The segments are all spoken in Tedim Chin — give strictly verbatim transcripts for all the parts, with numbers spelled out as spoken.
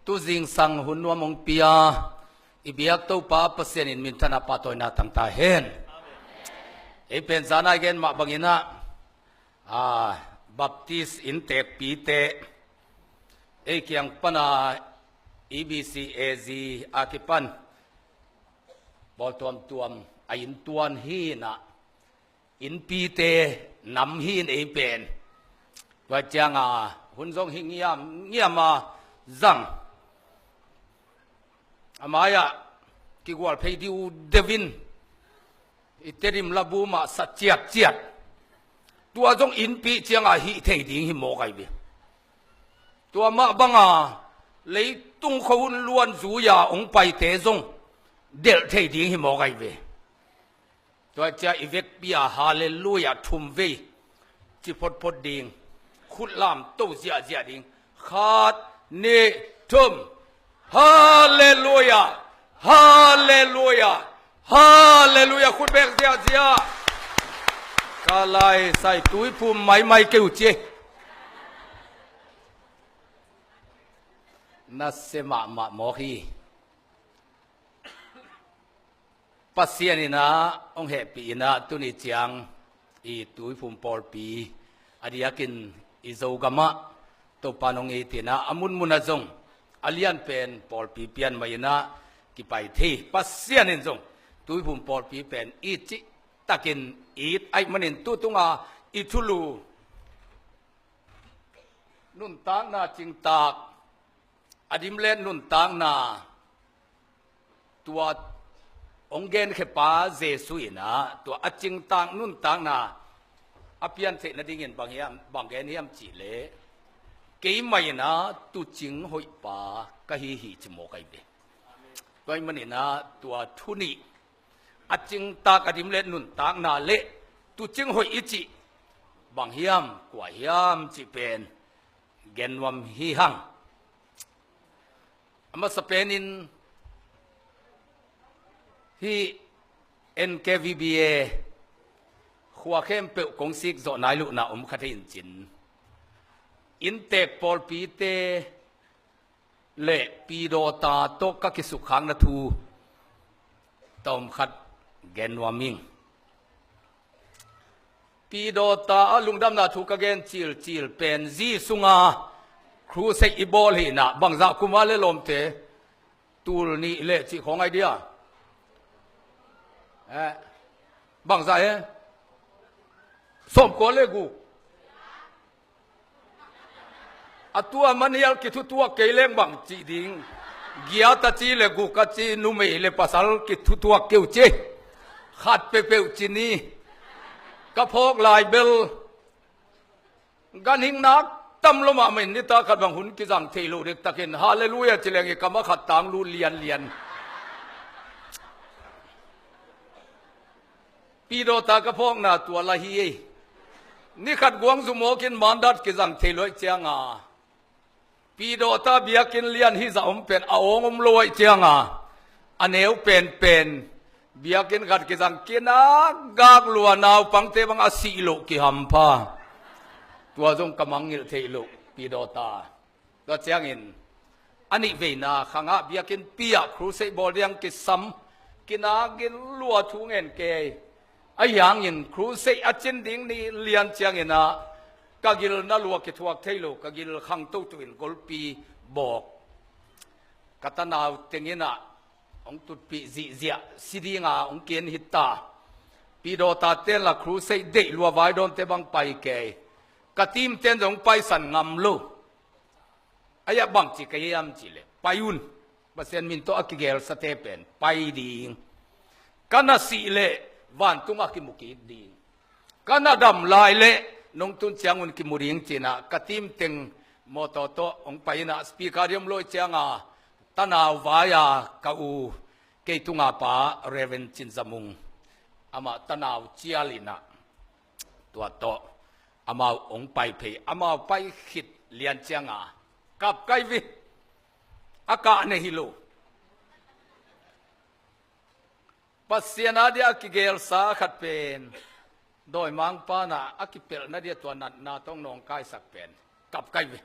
Tu zingsang hun nuam hong pia i biak Topa Pasian in minthanna pahtawina tangta hen. Ei pen zana i gen mah bangin ah, a, Baptist inntekpite ei kiang pana E B C A Z a kipan bawl tuamtuam a inntuan hi inah, innpite nam hi in ei pen. Tua cianga hun zong hi ngiam ngiama zang. A mai-ah kigual phei diu deuh in i Tedim labu mah sa ciatciat. Tua zong innpi cianga hih thei ding hi mawk ai ve. Tua mah banga leitung khuahun luan zui-a hong paite zong delh thei ding hi mawk ai ve. Tua cia i vekpi-a halleluiah thum vei ci photphot ding. Khut lamto ziahziah ding. Khat, nih, thum. Halleluiah. Halleluiah. Halleluiah. Khut bek ziahziah. Ka lai sai tuiphum maimai keu ci. Na se mahmah mawk hi. Pasian inah hong hehpih inah tuni ciang i tuiphum pawlpi a diakin i Zogamah Topa nong it inah a munmunah zong a lianpen pawlpi pian mah inah kipai thei. Pasian in zong tuiphum pawlpi pen it cihtakin it aih manin tutunga i thulu nuntakna cingtak a dimlet nuntakna tua hong genkhepa Jesu inah tua a cingtak nuntakna a pian theih nadingin bang hiam, bang gen hiam cihleh, keimah inah tuucing hoihpa ka hi hi ci mawk ai ve. Tua ahih maninah tua thu nih a cingtak a dimlet nuntakna le tuucing hoih i cih bang hiam, kua hiam cih pen gen nuam hi hang. A masa penin hih N K V B A khua khempeuh kong sik zawh nai luhna om kha thei in cin, inntek pawlpite le Pidawta tawh ka kisukkhakna thu tawm khat gen nuam ing. Pidawta a lungdamna thu ka gen cilcil pen zi sunga crusade i bawl hi inah bangzah kuma le lawmte tul nih le cih khawng ai dia. Eh, bangzah e? Sawmkua le guk. A tua manial kithutuak kei leng bang cih ding. Giat a ci le guk a ci numei le pasal kithutuak keu ci. Khat peuhpeuh ci ni. Ka phawk lai bel ganhing nak tam lo mahmah in nitak khat bang hun kizang thei lo dektakin halleluiah ci leng i kam a khat tang lut lianlian. Pidawta ka phawkna tua la hi ei. Ni khat guangzu mawkin mandat kizang thei lo aih cianga Pidawta biakinn lian hizah om pen a awng om lo aih cianga a neu penpen biakinn khat kizang kinak gak lua naupangte bang a sih loh kihampha. Tua zong ka mangngilh theih loh Pidawta. Tua ciangin a nih veina khangah biakinn pi-ah crusade bawl diang kisam kinak gil lua thu ngen kei. Ahi hangin crusade a cin ding ni lian cianginah ka gil na lua kithuak thei lo, ka gil khangto tuhin golpi bawk. Ka tanau tenginah hong tutpih zihziah si dinga hong kian hita. Pidawta tenla crusade deih lua vaidawnte bang pai kei. Ka team ten zong paisan ngam lo. Aia bangci ka hiam cihleh pai un. Pasian min tawh a kigelsate pen pai ding. Ka na sih leh vantung a kimu kik ding. Ka na dam lai leh nong tun ciangun kimu ding cinah ka team teng mawtaw tawh hong pai inah speaker diam loi cianga tanau vai-a ka u kei tunga pa Reverend Cin Za Mung amah tanau cial inah tua tawh amau hong pai phei, amau pai khit lian cianga kap kai vi. A kah ne hi lo. Pasian a dia a kigelsa khat pen dawimangpa na a kipelhna dia tua natna tawng nawngkaisak pen kap kai ve.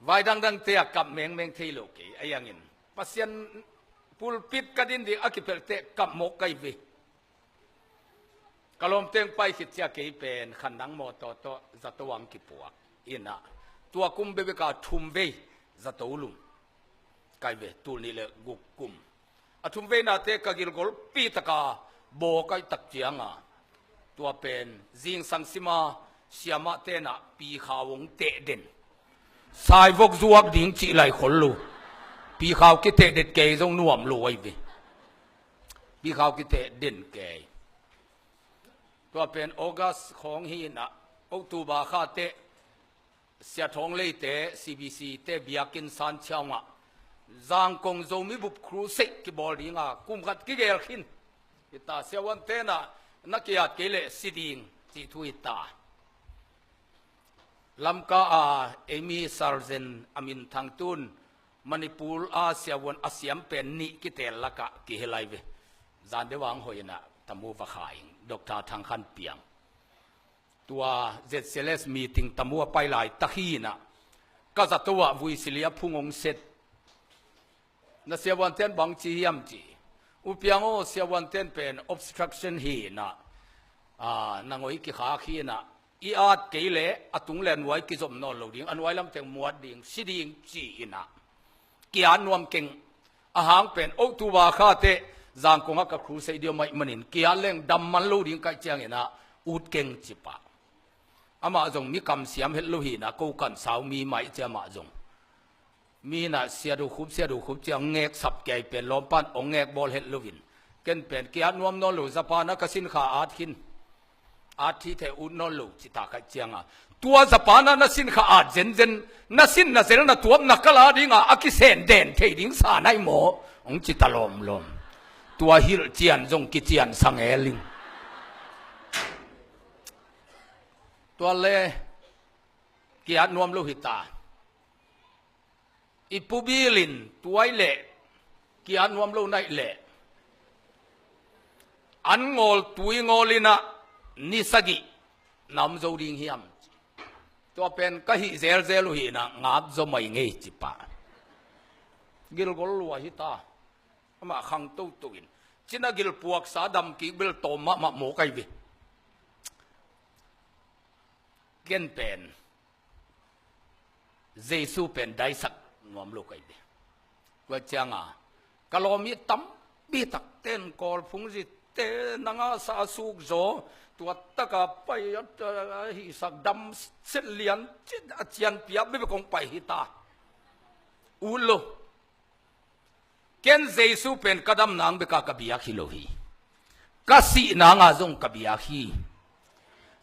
Vai dangdangte a kap mengmeng thei lo kei a, ahi hangin Pasian pulpit ka din ding a kipelhte kap mawk ka hi ve. Ka lawmteng pai khit ciang kei pen khan nang mawtaw tawh zato ang kipuak in ah, tua kum bekbek a thum vei zato lum ka hi ve, tul nih le guk kum. A thum veinate ka gilgolpi taka bawl ka hih tak ciang a, tua pen zingsang sima siamahte in ah pikhau hong teh den. Saivok zuak ding cih lai khol lo. Pikhau kiteh den kei zong nuam lo ahi ve. Pikhau kiteh den kei. Tua pen August khawng hi in ah, October kha teh Sia Thawng Leite, C B C te biakinn San Chiang ah Zangkong Zomi Bup Crusade kibawl ding a, kum khat kigel khin hi ta. Siavuante in ah na ki-at kei leh si ding cih thu hi ta. Lamka a Amy Sarzen a minthang, tun Manipur a siavuan a siam pen nih kiteel lakah kihel lai ve. Zan deuh a hong hoih in ah Tamu va kha ing, Doctor Thang Khan Piang. Tua Z C L S meeting Tamu a pai laitak hi in ah, ka zato ah vuisili a phung hong set. Na siavuante'n bang ci hiam ci. U Piang aw, siavuante'n pen obstruction hi in ah, a, na ngoi kikhak hi in ah, i at kei leh a tung le a nuai kizom nawn lo ding, a nuai lam teng muat ding, si ding ci in ah, ki-at nuam keng. A hang pen October kha teh Zangkong ah ka crusade ding om ahih manin ki-at leng dam man lo ding ka hih ciangin ah ut keng ci pah. Amah zong mi kamsiam het lo hi in ah, ko kan sau mi mah hi ci, amah zong. Mi in ah Sia Do Khup, Sia Do Khup ci-a hong ngek sap kei pen lawmpa'n hong ngek bawl het lo in, ken pen ki-at nuam nawn lo, Japan ah ka sinkha at khin. At thithe ut nawn lo ci ta ka hih ciang a, tua Japan ah na sinkha at zenzen, na sin na zel na tuam na kal a ding a, a kisen den thei ding sa na hi maw, hong ci ta lawmlawm. Tua hilhcian zong kician sa ngel ing. Tua le ki-at nuam lo hi ta. I Pu Bill in tua hi leh ki-at nuam lo na hih leh, an ngawl tui ngawl in ah ni sagih na om zo ding hiam? Tua pen ka hih zelzel uh hi in ah, ngap zaw mai ngei ci pah. Gilgol lua hi ta. Amah khang toto in, cina gil puaksa dam kik bel tawm mahmah mawk ahi ve. Ken pen Jesu pen daisak nuam lo ka hi ve. Tua ciang a, ka lawm i tampi takte'n Kawl phungzite nang a sa a suk zaw, tua tak a pai a, a, a hihsak dam set lian cin a cianpi a bekbek hong pai hi ta. Ut lo. Ken Jesu pen ka dam nang bek a ka biak hi lo hi. Ka sih nang a zong ka biak hi.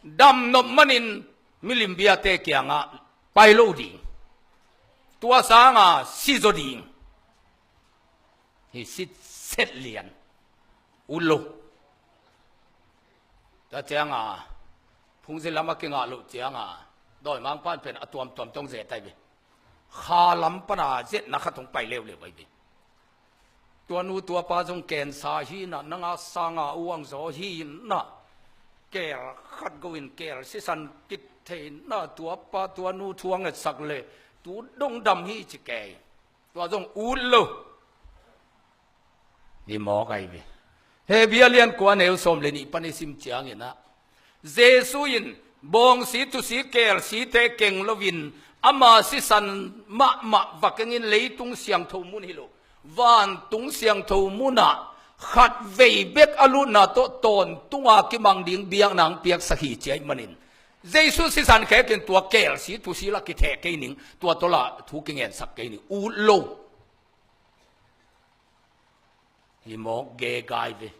Dam nop manin milim biate kiangah pai lo ding. Tua sang a si zaw ding. Hi sit set lian. Ut lo. Tua ciang a, phungzi lam a kingah loh ciang a, dawimangpa'n pen a tuamtuam tawh hong ze ta hi ve. Kha lam pan a zetna khat hong pai leuleu ahi ve. Tua nu tua pa zong cancer hi in ah, nang a sang a uang zaw hi in ah, keel khat go in keel sisan kik thei in ah, tua pa tua nu thu a ngetsak leh tu dong dam hi ci kei. Tua zong ut lo. Hi mawk ahi ve. Hebru a lian kua, a neu sawm le nih pan i sim ciangin ah, Jesu in bawngsi, thusi, keelsite keng loin ama sisan mahmah va kengin leitung siangtho mun hi lo, vantung siangtho munah khatvei bek a lutna tawh tawntunga kimang ding biakna hong piaksak hi ci ahih manin, Jesu sisan khekin tua keelsi thusi la kitheh kei ning, tua tawh la thu kingensak kei ning, ut lo. Hi mawk, geegai ve.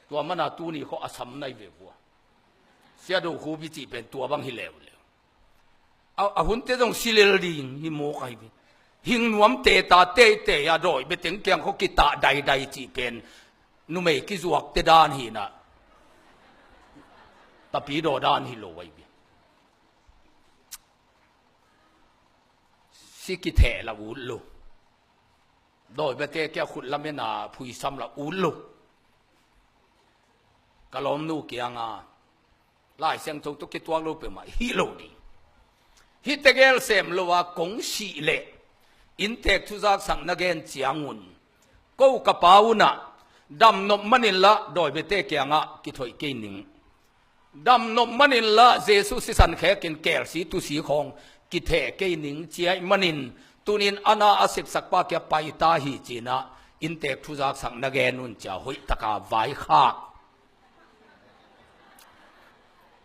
Tua mana tuni khawh a sam nai ve vua. Sia Do Khup i cih pen tua bang hi leuleu. A, a hunte zong si lel ding hi mawk ahi ve. Hing nuam teta teitei a dawi beteng kiang khawh kitah daidai cih pen numei kizuakte dan hi in ah, tapidaw dan hi lo ahi ve. Si kitheh la, ut lo. Dawi bete kia khut lamen a phuisam la, ut lo. Ka lawmnu kiang a, Lai Siangtho tawh kituak lo peuhmah hi lo ding. Hih tegel sem lo a kong sih leh inntek thuzaksak na gen ciangun ko ka pa unah damnop maninla dawi biate kiangah kithoih kei ning. Damnop maninla Jesu sisan khekin kelsi tusi khawng kitheh kei ning ci ahih manin tunin a na a sepsakpa kia paita hi cinah inntek thuzaksak na gen un cia hoihtaka vaikhak.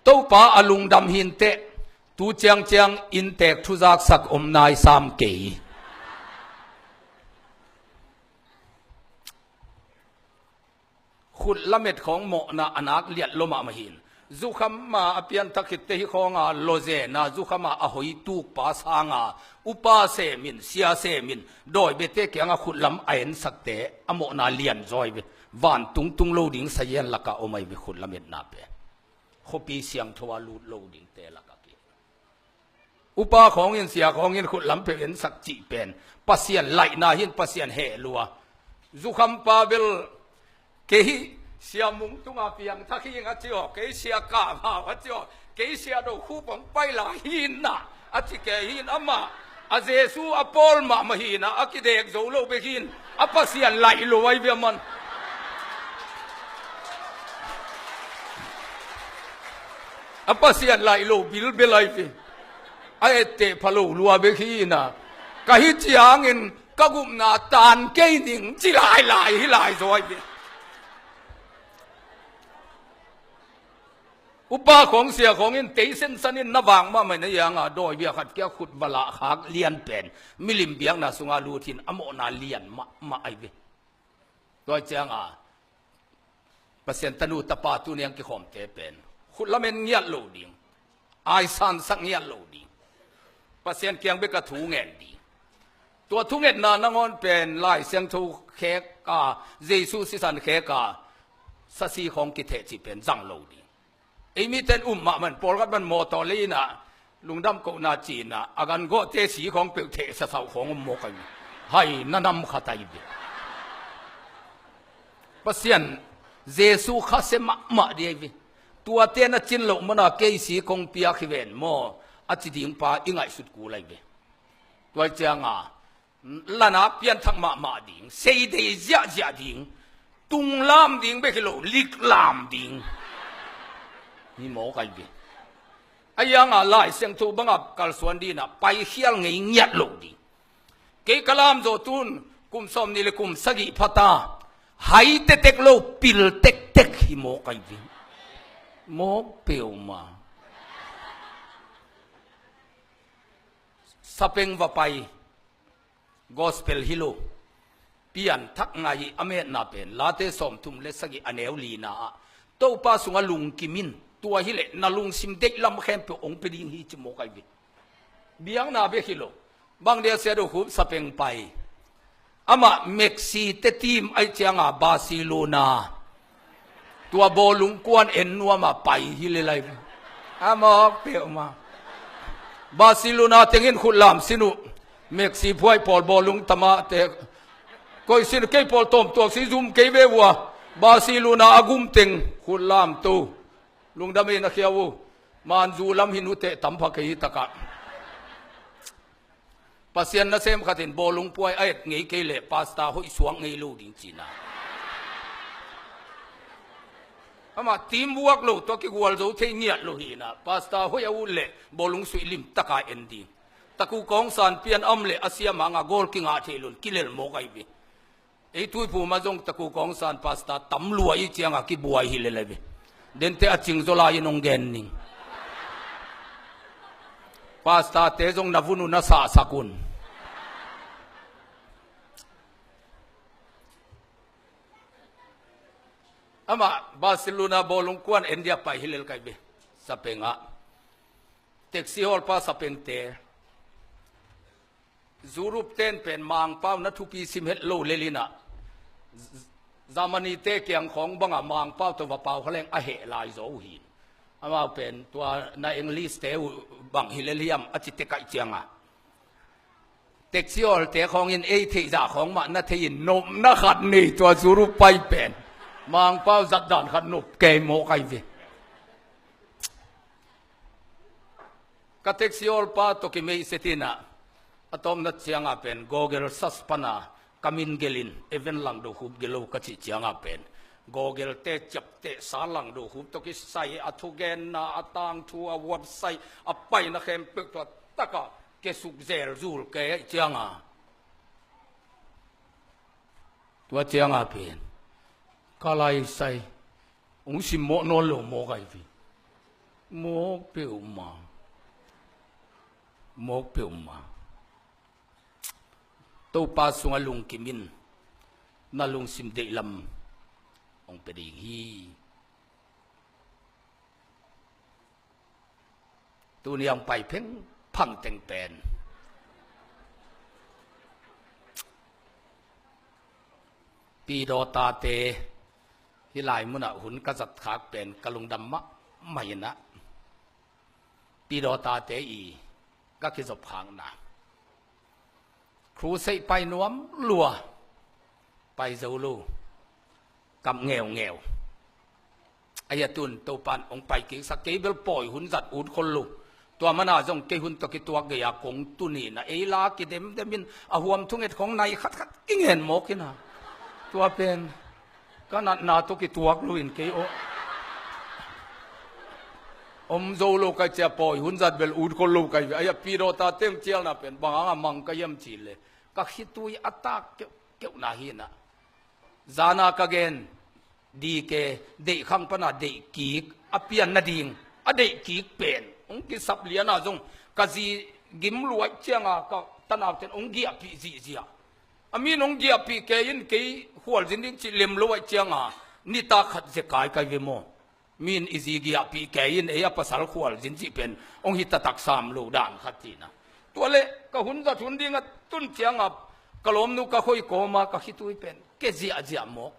Topa a lungdam hinteh tu ciangciang inntek thuzaksak om nai sam kei. Khut lamet khawng mawhna a nak liat lo mahmah hin. Zukham ma a pianthak khitte hi khawnga lawzena zukhama a hoi tukpa sanga upa semin sia semin dawi biate kianga khutlam a ensakte a mawhna lian zawi ve. Van tungtung lo ding sayan laka om ai ve khut lametna pen. Khuapi siangtho a lut lo dingte laka ki. Upa khawngin sia khawngin khutlam peuh ensak cih pen Pasian laihna hin Pasian heh lua. Zukhampa bel kei hi sia mung tunga piangthak hi ing a ci aw, kei sia kah hau a ci aw, kei sia do khu pong pai lai hi inna a ci kei hin amah a Jesu a pawl mahmah hinah a kidek zo lo bek hin a Pasian laih lo ai ve a man. A Pasian laih lo bilbel ai ve. A etteh pha lo lua bek hi ina ka hi ciangin ka gupna tan kei ning ci lailai hi lai zaw ai ve. Upa khawng sia khawngin tei sensanin na vang mahmah na ianga dawi bia khat kia khut va lah khak lian pen milim biakna sunga lut hin a mawhna lian mahmah ai ve. Tua cianga Pasian tanu tapa tuniang kikhawmte pen khut lamen ngiat lo ding, aisansak ngiat lo ding, Pasian kiang beka thu ngen ding. Tua thungetna nangawn pen Lai Siangtho kheka Jesu sisan kheka sasi khawng kitheh cih pen zang lo ding. Ei miten um mahmah in pawlkhat man mawtaw lei inah lungdam kohna ci inah a gangawhte si khawng peuh theh sasauh khawng um mawk ai ve. Hai na nam khat ai ve. Pasian Jesu kha se mahmah di ai ve. Tuate na cin loh mana kei si kong piak hi ven maw a ci dingpa i ngaihsut kul ai ve. Tuai cianga lanak pianthak mahmah ding, seidei ziahziah ding, tunglam ding bek hi lo liklam ding. Hi mawk ai ve. A ianga Lai Siangtho banga kalsuan dinah paikhial ngei ngiat lo ding. Kei ka lamzaw tun kum sawm nih le kum sagih phata hai tetek lo pil tektek hi mawk ai ve. Mawk peuhmah. Sapeng va pai. Gospel hi lo. Pianthak ngai hi a metna pen Late sawmthum le sagih a neu lina ah Topa sungah lungkim in tua hileh na lungsim deih lam khempeuh hong pia ding hi ci mawk ai ve. Biakna bek hi lo. Bang dia sia do khup sapeng pai. Amah Mexico te team ai cianga Barcelona tua bawlung kuan en nuama pai hi le lai. A mawk peuhmah. Barcelona tengin khutlam sin uh. Mexico phuai pawl bawlung tamah te koi sin kei pawl tawm tuak si zum kei ve ua. Barcelona a gum teng khutlam to. Lungdam in a khia uh. Manzu lam hin uh teh tampha kei hi takah. Pasian nasem khatin bawlung puai a et ngei kei leh pasta hoih suak ngei lo ding cina. Amah team buak lo tua kigual zo thei ngiat lo hina pasta hoih a ut leh bawlung suih lim taka en ding. Taku kawngsan pian am leh a siamanga goal kingah thei lon kilel mawk ai ve. Ei tuiphum a zong taku kawngsan pasta tam lua i cianga kibuai hi lelai ve. Dente a cingzaw lai in hong gen ning. Pasta te zong na vun uh na sahsak un. Amah Barcelona bawlung kuan India pai hi lel kai ve. Sapengah taxi hawlpa sapengte Europe ten pen Mangpau na thupi sim het lo lelinah Germany te kiang khawng bangah Mangpau tawh va pau kha leng a heh lai zaw uh hin. Amau pen tua na English te uh bang hi lel hiam a ci tekaih cianga taxi hawlte khawngin ei theihzah khawng mah na thei in nopna khat nei tua Europe pai pen Mangpau zatdan khat nop kei mawk ai ve. Ka taxi awlpa tawh kimeih setin ah, a tawpna ciangah pen Google search pana ka min gelin, event langdo khup gelo ka cih ciangah pen Google te ciaptehsa langdo khup tawh kisai, a thugenna, a tangthu, a website, a paina khempeuh tua takah kesuk zelzul kei aih ciangah, tua ciangah pen ka laisai hong simmawh nawn lo mawk ahi ve. Mawk peuhmah. Mawk peuhmah. Topa sungah lungkim in, na lungsim deihlam hong pia ding hi. Tuni a hong pai phengphang teng pen Pidawtate hih lai munah hun ka zat khak pen ka lungdam mahmah inah, Pidawtate i ka kizop khakna, crusade pai nuam lua, pai zo lo, kap ngeungeu. Ahi a, tun Topan hong pai kiksak, kei bel pawi hun zat ut khol lo. Tua mana zong kei hun tawh kituak gei-a kong tun inah, ei la kidemdem in, a huam thunget khong nai khatkhat kingen mawk inah, tua pen ka natna tawh kituak lo in kei aw, om zo lo kai cia, pawi hun zat bel ut khol lo kai ve. Ahi a, Pidawtate hong cialna pen bang hanga mang ka hiam cih leh, ka khitui a tak keuhkeuhna hi inah, zana ka gen, di ke, deih khang pana deih kik, a pian nading a deih kik pen hong kisap liana zong ka zi gim luai cianga ka tanauten hong giahpih zihziah. A min hong giahpih kei in kei khualzin ding cih lem lo aih cianga nitak khat zekai kai ve maw? Min i zi giahpih kei in ei a pasal khualzin cih pen hong hi taktak sam lo dan khat cihna. Tua leh ka hun zat hun ding a tun cianga ka lawmnu ka khoi kawma ka khitui pen ke ziahziah maw?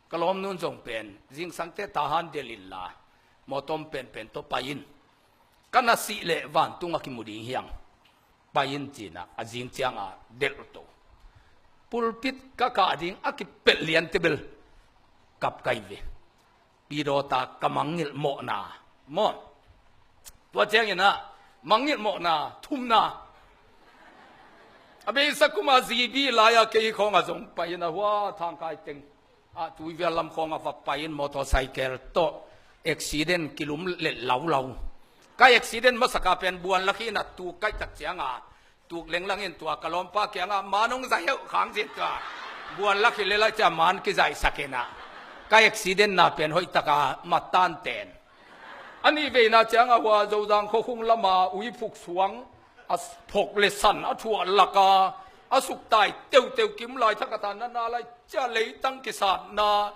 Ka lawmnu in zong pen, zingsangte Tahan delh inla, mawtaw om penpen tawh pai in. Ka na sih leh vantung a kimu ding hi hang. Pai in cinah a zing cianga delh to. Pulpit ka kah ding a kipelh liante bel kap kai ve. Pidawta ka mangngilh mawhna maw? Tua cianginah mangngilh mawhna thumna. A beisa kuma zibi lai-a kei khawngah zong pai inah, hua Thangkai teng ah Tuivial lam khawngah va pai in, motorcycle tawh accident kilum let laulau. Ka accident masaka pen buan lakhi inah tuk kaihtak cianga tuk lenglang in tua ka lawmpa kiangah, "Man hong zaih uh," khang zin tua. Buan lakhi lelai cia man kizaihsak inah ka accident na pen hoihtaka mat tan ten. A nih veina cianga hua Zozang khuakhung lama uiphuk suang a phok le san a thuah laka a suktai teuteu kim lai thak a ta nana lai cia leitang kisatna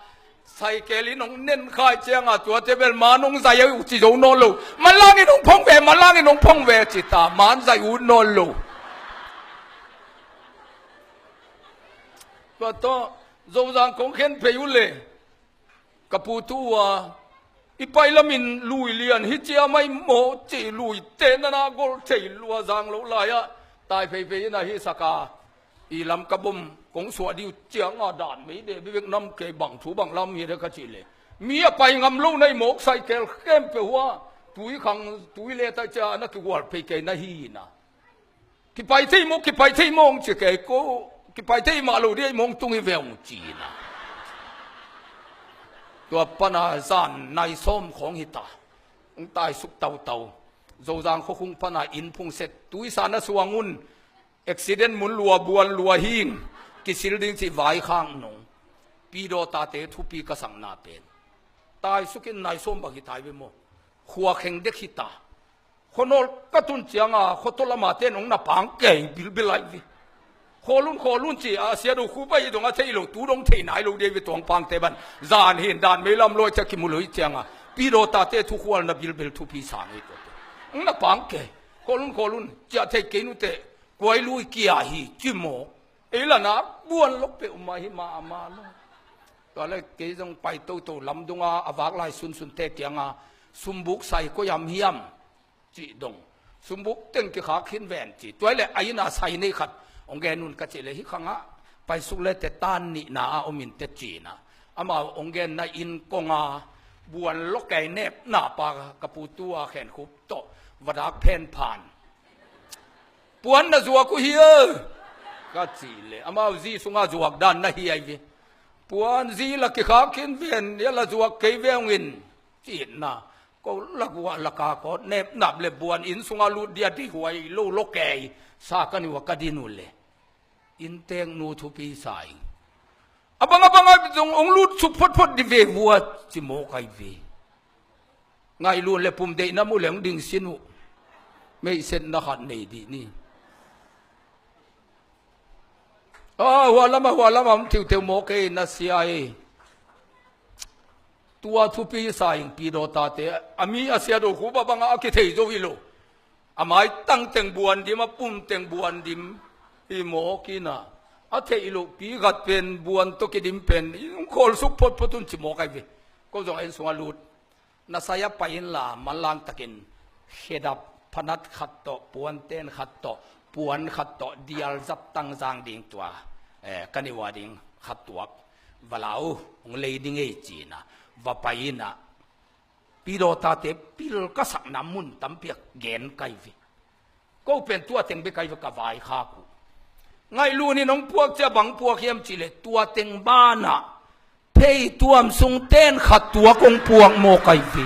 cycle in hong nenkhai cianga tuate bel man hong zaih uh ci zo nawn lo. Manlangin hong phong ve, manlangin hong phong ve ci ta, man zaih ut nawn lo. Tua tawh Zozang kong khen phei uh le ka pu tu uh a, "I pai lamin lui lian hi cia mai maw?" ci, luite nana gol thei lua zang lo lai-ah tai pheiphei in ahi saka, i lam ka bom kong suah dih uh cianga dan mei de bibek nam kei, bang thu bang lam hi de ka cih le, mi a pai ngam lo na i mawk cycle khempeuh hua tui khang tui le tai cia na kigual phei kei na hi na. "Kipai thei maw, kipai thei maw?" hong ci kei, "Ko kipai thei mah lo dih, ei mawng tung hi ve," hong ci na. Tua pana zan nai sawm khawng hi ta. Hong taisuk tautau. Zozang khuakhung pana inn phungset, tuisa na suang un, accident mun lua buan lua hing, kisil ding cih vaikhak nung. Pidawtate thupi ka sakna pen taisukin nai sawm bang hi ta hi ve maw? Khua kheng dek hi ta. Khuanawl ka tun cianga khuatawh lama ten hong na pang kei bilbil lai vi. "Khawl un, khawl un," ci a, sia do khu pai dong a thei lo, tu dong thei nai lo dei vi tuang pangte ban. Zan hin dan mei lam loi cia kimu lo hi cianga Pidawtate thukhualna bilbil thupi sang hi tuate. Hong na pang kei. "Khawl un, khawl un," cia thei kei nute, kuai lui kia hi ci maw? Ei lana buan lok peuhmah hi mahmah lo. Tua le kei zong pai toto lam dunga a vak lai sunsunte kianga sumbuk sai koi am hiam? Cih dong. Sumbuk teng kikhak khin ven ci. Tua le a ina sai nei khat hong gen un ka cih le, "Hi khangah paisuk le te tan nihna a om in te," ci na. Amau hong genna inn konga buan lok kei nepna pa ka pu tu a khen khup tawh va dak phen phan. Puan na zuak uh hia? Ka cih leh amau zi sungah zuak dan na hi ai ve. Puan zi la kikhak khin ven, ia la zuak kei ve ung in. Cihna. Ko la guah la ka kawt nepnap le buan inn sungah lut dia dei huai lo lo kei. Sa ka ni ua ka din uh le. Inntek nu thupi sa ing. A bang a bang a zong ong lut suk photphot di ve vua ci mawk ai ve. Ngaih lun le pum deihna mu le ong ding sin uh. Meihsetna khat nei dih ni. A hua lama hua lama om tiuteu mawk ei na sia ei. Tua thupi sa ing pi dawtate a mi a sia do khu ba banga a kithei zo hi lo. A maitang teng buan dim, a pum teng buan dim hi mawk ina. A theih loh pi khat pen buan tawh kidim pen ong khawl suk photphot un ci mawk ai ve. Ko zong en sungah lut. Na sai a pai inla manlang takin khedap phanat khat tawh, puanten khat tawh, puan khat tawh dial zap tangzang ding tua, eh, ka ni ua ding khat tuak va la uh, ong lei ding ei cina va pai ina. Pi dawtate pil ka sakna mun tampiak gen kai ve. Ko pen tua teng bek ai ve ka vaikhak uh. Ngaih lun in ong puak cia bang puak hiam cih leh tua teng banah phei tuam sung ten khat tuak ong puak mawk ai ve.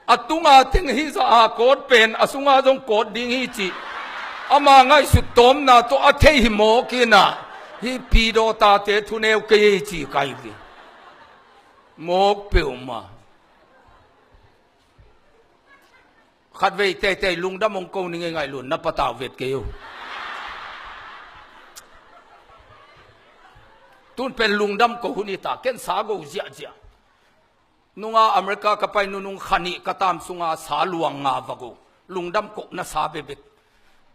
A tunga teng hi za a kawt pen a sunga zong kawt ding hi cih. Ama ngaihsut tawmna tawh a thei hi mawk ina. Hi pi dawtate thuneu kei hi ci kai ve. Mawk peuhmah. Khatvei teitei lungdam ong ko ning ei ngaih lun na patau vet kei uh. Tun pen lungdam ko hun hi ta ken sa go ziahziah. Nunga America ka pai nunung khanih ka tam sunga sa luang nga va go. Lungdam kohna sa bebek.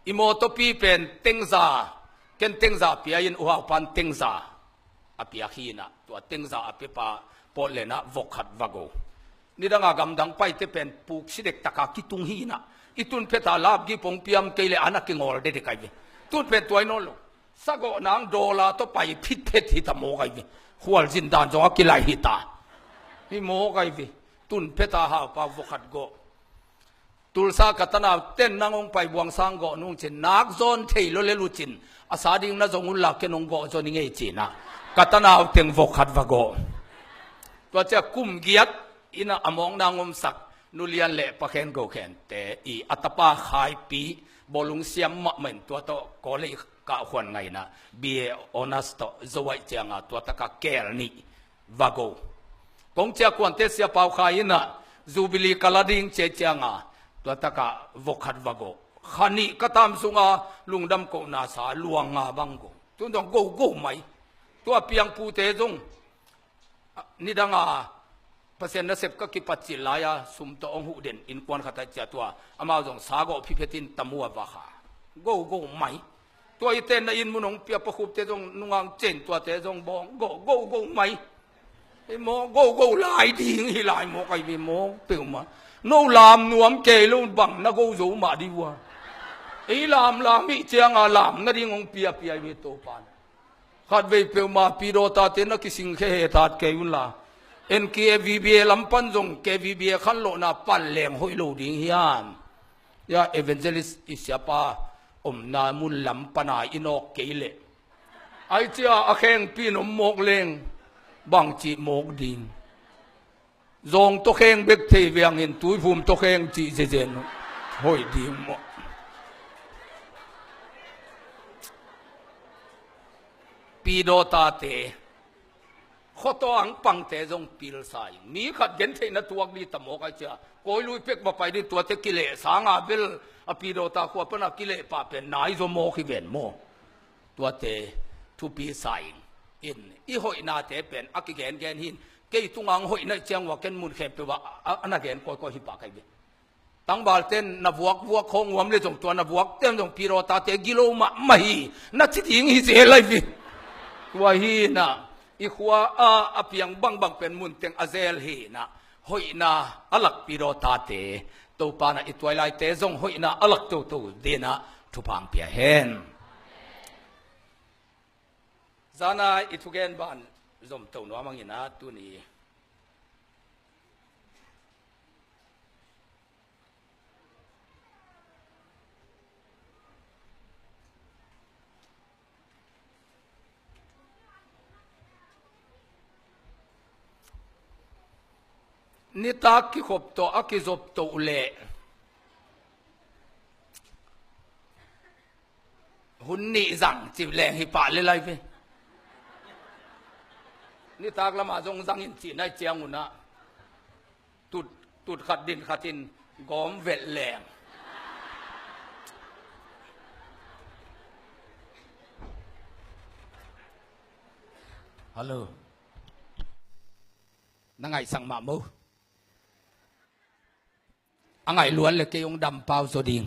I mawtawpi pen tengza, ken tengza pia in uhaupan tengza a piak hi ina. Tua tengza a piapa pawt lena vok khat va go. Nidanga gamdang paite pen puk sidek taka kitung hi ina. I tun pheta lapgi pong piam kei le ana kingawl dedek ai ve. Tun pen tuai nawn lo. Sagawh nang dawla tawh pai phitphet hita mawk ai ve. Khualzin dan zong a kilai hita. Hi mawk ai ve. Tun pheta haupa vokhat gawh. Tulsa ka tanau ten nang hong pai buang sang gawh nung cin nak zawn thei lo le lucin a sa ding na zong un lak ken hong gawh zawn i ngei cina. Ka tanau teng vokhat va gawh. Tua cia kum giat ina a mawkna ngomsak nulian le pakhen gokhente i a tapa khaipi bawlung siam mahmah in tua tawh kawlei kahkhuan ngaina B A honors tawh zo aih cianga tua taka kel nih va go. Kong cia kuante sia pau khai ina zubili ka la ding cia cianga tua taka vokhat va go. Khanih ka tam sunga lungdam kohna sa luang nga bang go. Tun dong go go mai. Tua piangpute zong nidanga Pasian nasep ka kipat cil lai-a sum tawh hong huh den innkuan khat ah ciah tua amau zong sa gawh phiphetin tamu a va kha. Go go mai. Tua i tenna inn mun hong pia pakhupte zong nungang cen tuate zong bawng go go go mai. Ei maw go go lai ding hi lai maw kai ve maw peuhmah. No lam nuam kei lo bang na go zo mah di vua. Ei lam lam hih cianga lam nading hong piapia i ve Topan. Khatvei peuhmah pidawtate na kising khe he tat kei unla. En K V B A lam pan zong K V B A khanlawhna pan leng hoih lo ding hiam? Ya evangelist i siapa omna mun lam pana i nawk kei leh. Ai cia a khengpi in om mawk leng bangcih mawk ding. Zawng tawkheng bek thei viangin tuiphum tawkheng cih zezen hoih ding maw? Pidawtate khuataw ang pangte zong pilsa in mi khat gentheihna tuak di tamawk ai cia. Kawi lui pek va pai din tuate kileh sanga bel a pidawta khua pana kileh pah pen nai zaw mawk hi ven maw? Tuate thupi sa in, in i hoihnate pen a kigengen hin kei tungang hoihna i ciang ua ken mun khempeuh ah a, a na gen kawikawi hi pah kai ve. Tangbalten na vuakvuak khawng uam le zong tua na vuakten zong pidawtate gilo mahmah hi na ci ding hi zel lai ve. Tua hi na i khua a, a piang bangbang pen munteng a zel hi na hoihna a lak pidawtate Topa na i tuailaite zong hoihna a lak toto dina thupha ang pia hen. Zana i thugen ban zom to nuam ang ina tuni. Nitak kikhop tawh a kizop to leh hun nih zang cih leng hi pah le lai ve. Nitak lamah zong zang in cih nai ciang unah tut, tut khat din khat in gawm velh leng. Hallo. Na ngaihsak mah mo. A ngaih luan le kei hong dam pau zaw ding.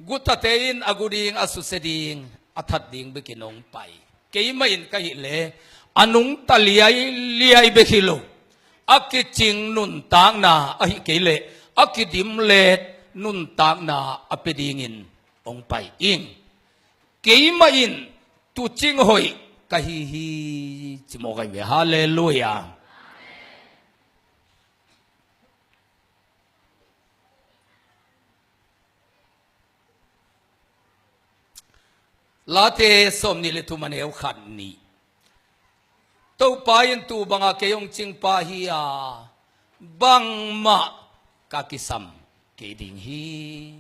Gutate in a gu ding, a susia ding, a that ding bekin hong pai. Keimah in ka hih leh a nungta liailiai bek hi lo, a kicing nuntakna ahih kei leh a kidimlet nuntakna a pia dingin hong pai ing. Keimah in tuucing hoih ka hi hi, ci mawk ahi ve. Halleluiah. Late sawmnih le thum, a neu khat nih. Topa in tuu banga kei hong cingpa hi a, bangmah ka kisam kei ding hi.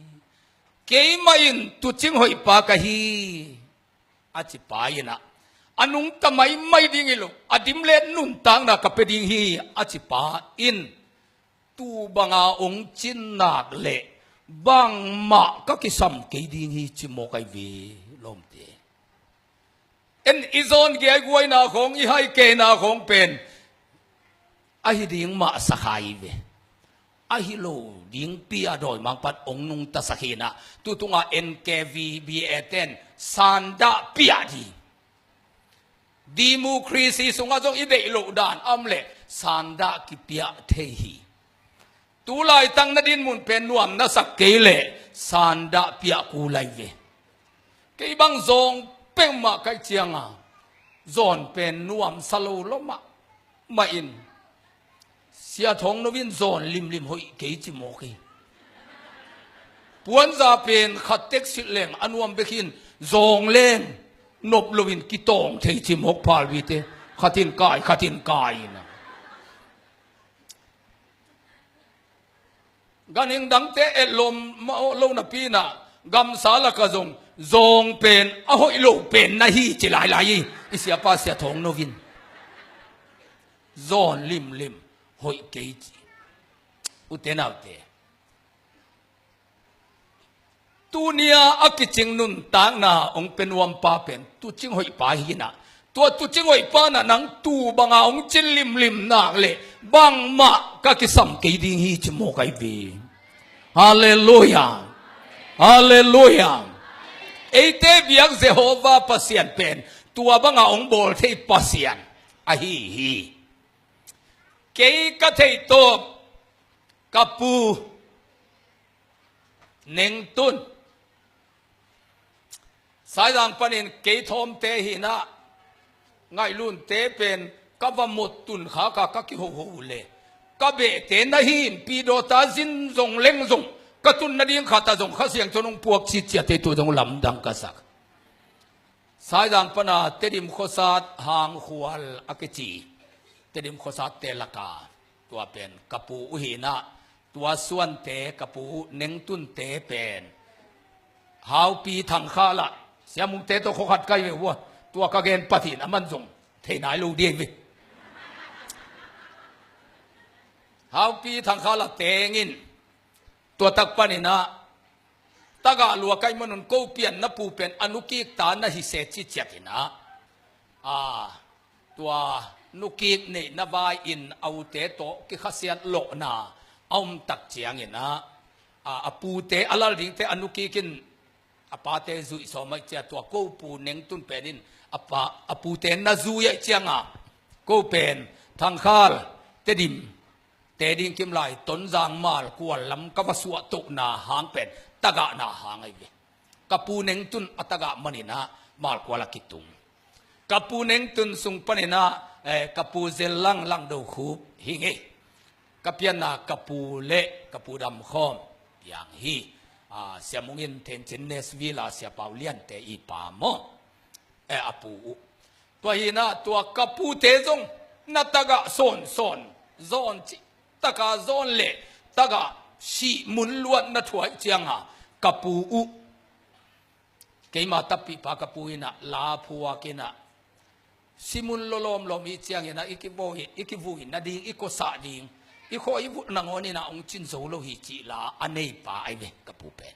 Keimah in tuucing hoihpa ka hi, a cipa in ah, a nungta maimai ding hi lo, a dimlet nuntakna ka pia ding hi, a cipa in tuu banga hong cin nak leh bangmah ka kisam kei ding hi, ci mawk ahi ve, lawmte. En i zawn giaiguaina khawng, i haikeina khawng pen ahi ding mah sa kha hi ve. Ahi lo dingpi a dawimangpa'n hong nungtasak hi in ah, tu tungah N K V B A ten sandah piah ding. Democracy sungah zong i deih loh dan a om leh sandah kipiah thei hi. Tu laitak na dinmun pen nuam na sak kei leh sandah piah kul lai ve. Kei bang zawng peuhmah ka hih cianga zawn pen nuamsa lo lua mahmah in, Sia Thawng No in zawn limlim hoih kei, ci mawk hi. Puanza pen khat tek silh leng a nuam bek hi in, zawng leng nop loin kitawng thei, ci mawk phalbi te. Khat in kai, khat in kai in ah. Ganhing dangte etlawm mah lo napi in ah, gamsa lakah zong zawng pen a hoih lo pen na hi, ci lailai hi i siapa Sia Thawng No in. Zawn limlim hoih kei, ci. Ute naute, tuni-a a kicing nuntakna hong pia nuampa pen tuucing hoihpa hi in ah, tua tuucing hoihpa in ah nang tuu banga hong cin limlim nak leh bangmah ka kisam kei ding hi, ci mawk ahi ve. Halleluiah. Halleluiah. Eite biak Jehovah Pasian pen tua banga hong bawl thei Pasian ahi hi. Kei ka theihtawp ka pu Nengtun, Saizang panin kei thawmte hi in ah, Ngaihlunte pen ka va mot tun khak a ka kihoho leh, ka behte na hi in, pi dawta zin zong leng zong ka tun nading khat ah zong Kha Siangtho in hong puak citciat hi, tua zong lamdang ka sak. Saizang pana Tedim khuasat Hangkhual a kici, Tedim khuasatte laka tua pen ka pu uh hi in ah, tua Suante ka pu uh Nengtunte pen Haupi Thangkhal ah, Sia Mungte tawh khuakhat ka hi ve uh a, tua ka gen patin aman zong thei nai lo ding hi ve. Haupi Thangkhal ah teng in, tua tak panin ah tagah lua ka hih manun ko pian na pu pen a nukik ta na hi se citciat in ah, a, tua nukik neihna vai-in a ute tawh kikhasiat lawhna a om tak ciangin ah, a, a pute a lal dingte a nukik in a pate zuih sawm ahih ciang, tua ko pu Nengtun pen in a pa, a pute na zui ahih cianga ko pen Thangkhal, Tedim, Tedim kim lai Tonzang, Malkual lam ka va suahtohna hang pen tagahna hang ahi ve. Ka pu Nengtun a tagah maninah Malkual a kitung. Ka pu Nengtun sung paninah, eh, ka pu Zel Lang Langdo Khup hi ngei. Ka pianna ka pu le ka pu Dam Khawm piang hi. Ah, Sia Mung in Thenchin Nashville a Sia Pau Liante i pa maw? Eh, a pu uh. Tua hinah tua ka pute zong na tagah sawnsawn, zawn cih taka zawn le tagah sih mun luat na thuaih cianga ka pu uh. Keima tapihpa ka pu inah la phuak inah simun lawlawmlawm i cianginah i kivui, i kivui nading, i kosah ding, i khaw i vulh nangawn inah hong cin zo lo hi cih la a neipa ahi ve ka pu pen.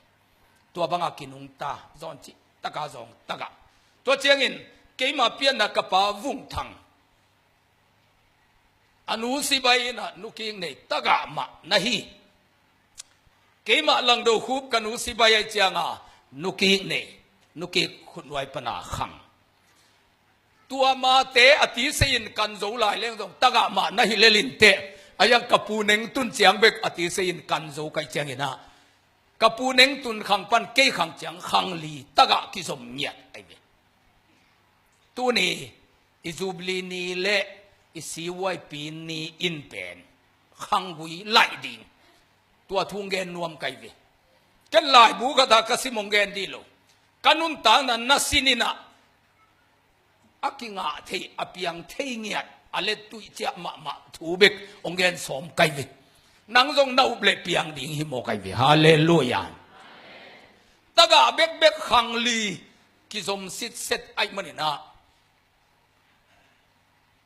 Tua bangah kinungta, zawn cih taka zawng tagah. Tua ciangin keima pianna ka pa Vung Thang, a nu Sibai inah nukik nei tagah mah na hi. Keimah Langdo Khup ka nu Sibai ahi cianga nukik nei, nukik khutnuai pana khang. Tua mate a tisei in kan zo lai leng zong tagah mah na hi lelin teh, a yang ka pu Nengtun ciang bek a tisei in kan zo kai cianginah ka pu Nengtun khang pan kei khang ciang khang li tagah kizom ngiat ahi ve. Tuni i Jubilee ni le i siuaipi ni in pen khanggui laih ding. Tua thu hong gen nuam kai ve. Ken laibu khat a ka sim hong gen dih lo. Ka nuntakna na sininah a kingah thei, a piang thei ngiat, a lettuih ciah mahmah thu bek hong gen sawm kai ve. Nang zong na up le piang ding hi maw kai ve. Halleluiah. Tagah bekbek khang li kizom sitset aih maninah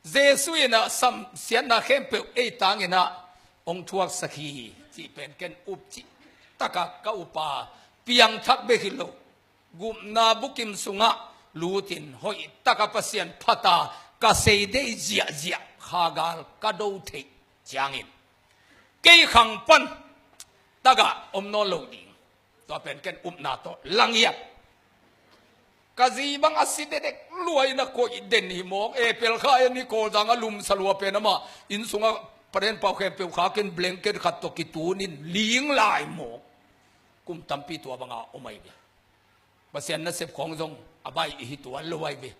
Jesu inah samsiatna khempeuh ei tanginah hong thuaksak hi cih pen ken up cih taka ka upa piangthak bek hi lo. Gupna bukim sungah lutin hoih taka Pasian phata ka sei deih ziahziah khagal ka do theih ciangin kei khang pan tagah om nawn lo ding. Tua pen ken upna tawh langiat. Ka zi bang a si dedek luai na koih den hi mawk. E pel kha en hi Kawlzang a lumsa lua pen amah inn sungah paden pau khempeuh kha ken blanket khat tawh kitunin ling lai mawk. Kum tampi tua banga om ahi ve. Pasian nasep khawng zong a baih i hi tuan lo ahi ve.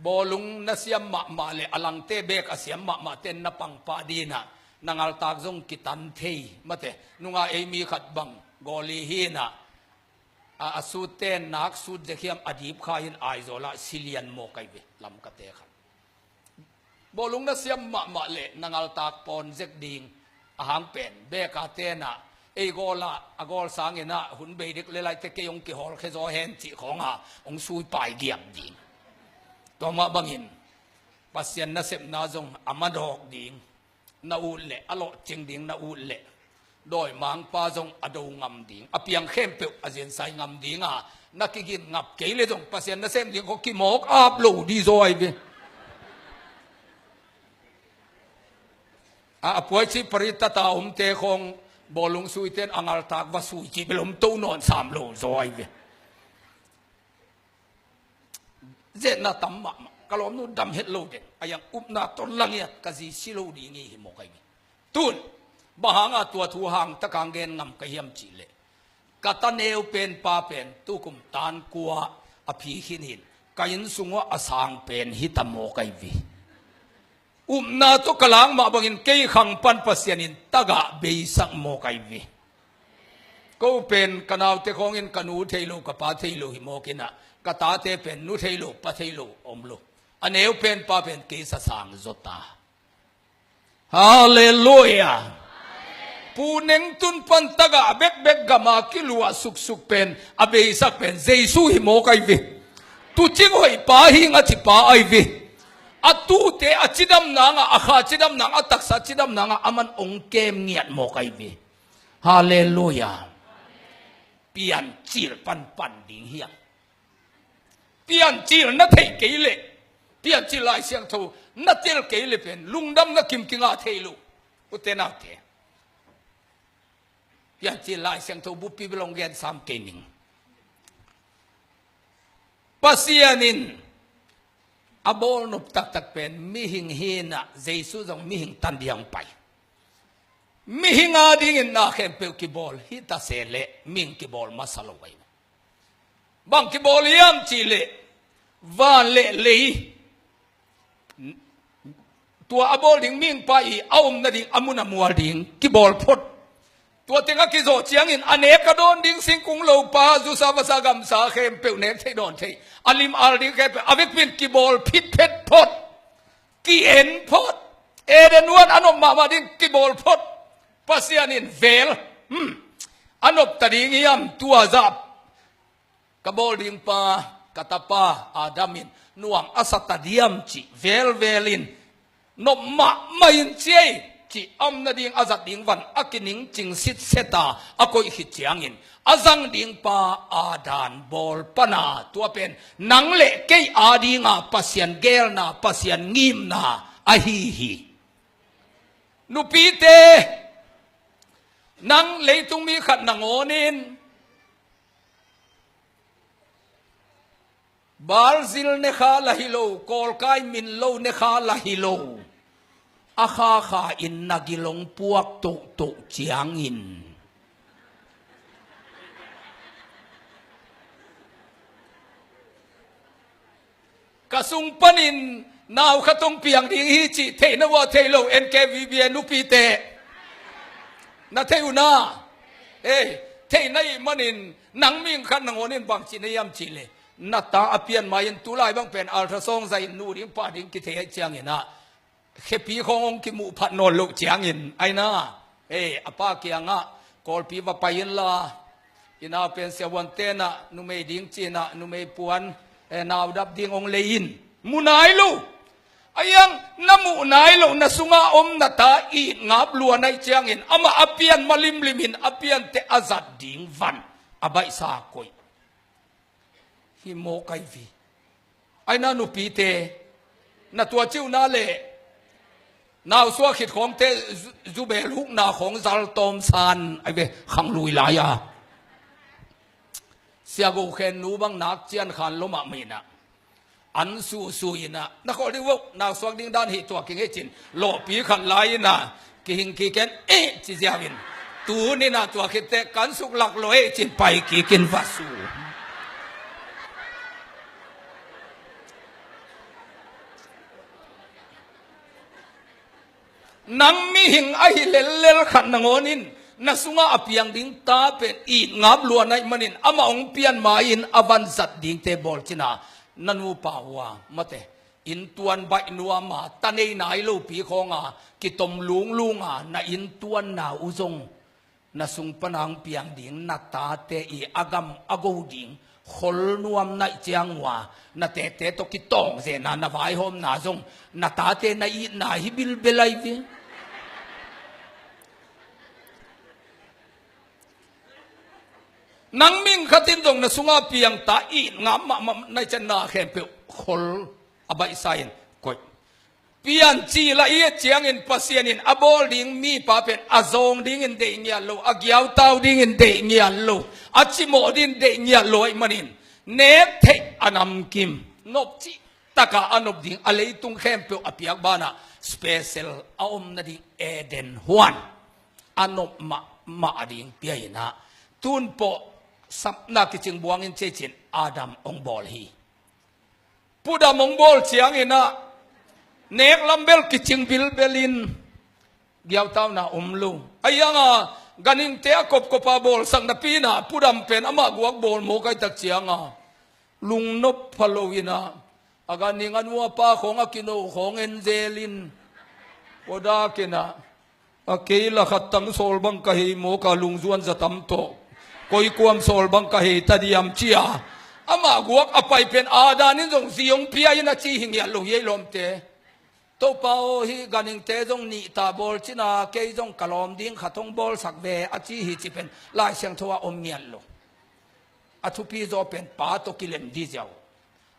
Bawlung na siam mahmah le a langte bek a siam mahmah ten na pangpah dinah na ngaltak zong kitan thei mate. Nunga ei mi khat bang gawli hinah a, a sut ten nak sut zekhiam a dipkha hin Aizawlah silian maw kai ve lamkate khat. Bawlung na siam mahmah le na ngaltak pawn zek ding a hang pen beka tenah ei gawlah a gawl sanginah hun bei dek le laite kei hong kihawlkhia zaw hen cih khawnga hong suipai giam ding. Tua mah bangin Pasian nasepna zong a madawk ding, na ut leh a lawhcing ding, na ut leh dawimangpa zong a do ngam ding, a piang khempeuh a zinsai ngam dinga na kigin ngap kei le zong Pasian nasem ding khaw kimawk ap lo di zaw ahi ve. A, a puaici pari tata omte khawng bawlung suiten a ngaltak va sui ci bel om to nawn sam lo zaw ahi ve. Zetna tam mahmah ka lawmnu dam het lo den a yang upna tawh langiat ka zi si lo ding hi hi mawk ahi ve. Tun bang hanga tua thu hang takang gen ngam ka hiam cihleh ka ta neu pen pa pen tukum tan kua a phi khin hin ka inn sungah a sang pen hi ta mawk ahi ve. Upna tawh ka lak mah bangin kei khang pan Pasian in tagah beisak mawk ahi ve. Ko pen ka naute khawngin ka nu thei lo ka pa thei lo hi mawkinah ka tate pen nu thei lo pa thei lo om lo. A neu pen pa pen kei sasang zawta. Halleluiah. Pu Nengtun pan tagah bekbek gama kiluah suksuk pen a beisak pen Jesu hi mawk ahi ve. Tucing hoih pa hi nga ci pa ahi ve. A tute a cidam nangah a kha cidam nangah a taksa cidam nangah a man ong kem ngiat mawk ahi ve. Halleluiah. Piancil panpan ding hiam? Piancil na theih kei leh, Piancil Lai Siangtho na tel kei leh pen lungdam na kimkinga thei lo. Ute naute, Piancil Lai Siangtho buppi bel hong gen sam kei ning. Pasian in a bawlnop taktak pen mihing hinah Jesu zong mihing tan diang pai. Mihing a dingin na khempeuh kibawl hi ta se leh mihing kibawl masa lo ahi. Bang kibawl hiam cih leh van le lei, tua a bawl ding mihing pa i a om nading a mun a mual ding kibawl phot. Tua teng a kizawh ciangin a nek a dawn ding singkung lopa, zusa vasa gamsa khempeuh nek theih dawn theih, a lim al ding khempeuh a vekpi in kibawl phit phet phot. Ki-en phot. Eden huan a nop mahmah ding kibawl phot. Pasian in vel, hmm, a nop ta ding hiam, tua zah ka bawl ding pa, ka tapa Adam in nuam a sa ta diam cih velvel in, nop mahmah in ciai cih a om nading a zat ding van a kiningcing sitset a, a koih khit ciangin a zang ding pa Adam bawl pan a, tua pen nang le kei a dinga Pasian geelna, Pasian ngimna ahi hi. Nupite, nang leitung mi khat nangawn in Baal zil ne kha la hi lo, kawlkai min lo ne kha la hi lo, a kha kha in na gil hong puak tohtoh ciangin, ka sung panin nau khat hong piang ding hi cih theihna uh a thei lo, N K V B A nupite. Na thei uh na? Ei, theihna ih manin nang mihing khat nangawn in bangci na hiam cih leh, na ta a pian ma-in tulai bang pen ultrasound zah in nu ding pa ding kithei ahih ciangin ah, khepi khawng hong kimuh phat nawn loh ciangin, aina, ei, a pa kiangah, Kawlpi va pai inla, i nau pen siavuan tenah numei ding cinah numei puan, eh, nau dap ding hong lei in, mu nai lo. A hiang na muh nai lo, na sungah om na ta it ngap lua nai ciangin, amah a pian malimlim in a piante a zat ding van a baihsa koih hi mawk ahi vi. Aina nupite, na tua ciuhna le nau suak khit khawngte zu-, zubel hukna khawng zal tawm san ahi ve, khanglui lai-a. Sia Go Khen nu bang nak cian khan lomah mah inah, an susu inah, na khawl ding vo, nau suak ding dan hi tua kingei cin, lawhpi khat lai inah, kihing kiken, eh, ci ziau in. Tuni inah tua khitte kan suk lak lo eh cin pai kikin va su. Nang mihing ahi lellel khat nangawn in na sungah a piang ding ta pen it ngap lua nai manin, amah hong pian ma-in a van zat dingte bawl cina, na nupa hua mate, inntuan baih nuama, ta nei nai lopi khawnga, kitom lunglunga, na inntuanna uh zong, na sung pana hong piang ding na tate i a gam a go ding khol nuam naih ciang uh a, na tete tawh kitawng zena, na vaihawmna zong na tate na itna hi bilbel ahi ve. Nang mihing khat in zong na sungah piang ta it ngap mahmah naih ciang na khempeuh khol a baihsa in koih. Piancil a i et ciangin Pasian in a bawl ding mipa pen a zawng dingin deih ngiat lo, a giautau dingin deih ngiat lo, a cimawh dingin deih ngiat lo ahih manin, nek theih a namkim, nop cih taka a nop ding a leitung khempeuh a piak banah special a om nading Eden huan a nop mahmah ding pia inah, tun pawh sapna kicing buangin cei cin Adam hong bawl hi. Pudam hong bawl ciangin ah, nek lam bel kicing bilbel in, giautauna om lo. A hiang a, ganhingte a kopkop a bawlsak napi inah, pudam pen amah guak bawl mawk ahih tak ciang a, lungnop pha lo inah, a ganhing a nu a pa khawng a kino khawng en zel in, pawdak inah, a kei la khat tang sawl bang ka hei mawk a, lungzuan za tam tawh, koi kuam sawl bang ka hei ta diam ci a, amah guak a pai pen Adam in zong zi hong pia in a ci hi ngiat lo hi ei lawmte. Topa aw, hih ganhingte zong nih ta bawl cina, kei zong ka lawm ding khat hong bawlsak ve a ci hi ci pen Lai Siangtho ah om ngiat lo. A thupi zaw pen pa tawh kilem di ziau.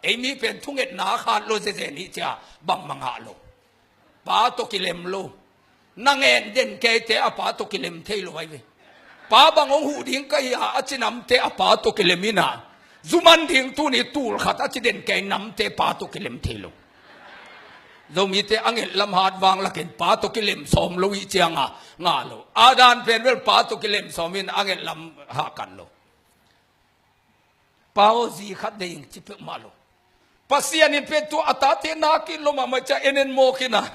Ei mi pen thungetna a khat lo zeze nih cia bangmah ngah lo. Pa tawh kilem lo. Na ngen den keite a pa tawh kilem thei lo ahi ve. Pa bang hong huh ding ka hi a, a ci namte a pa tawh kilem inah, zu man ding tuni tul khat a ci den kei namte pa tawh kilem thei lo. Zomite a nget lam hat vang lakin pa tawh kilem sawm lo ih cianga ngah lo. Adam pen bel pa tawh kilem sawmin a nget lam hahkan lo. Pa aw, zi khat nei ing ci peuhmah lo. Pasian in pen tua a tate nak in lo mahmah cia en en mawk in ah,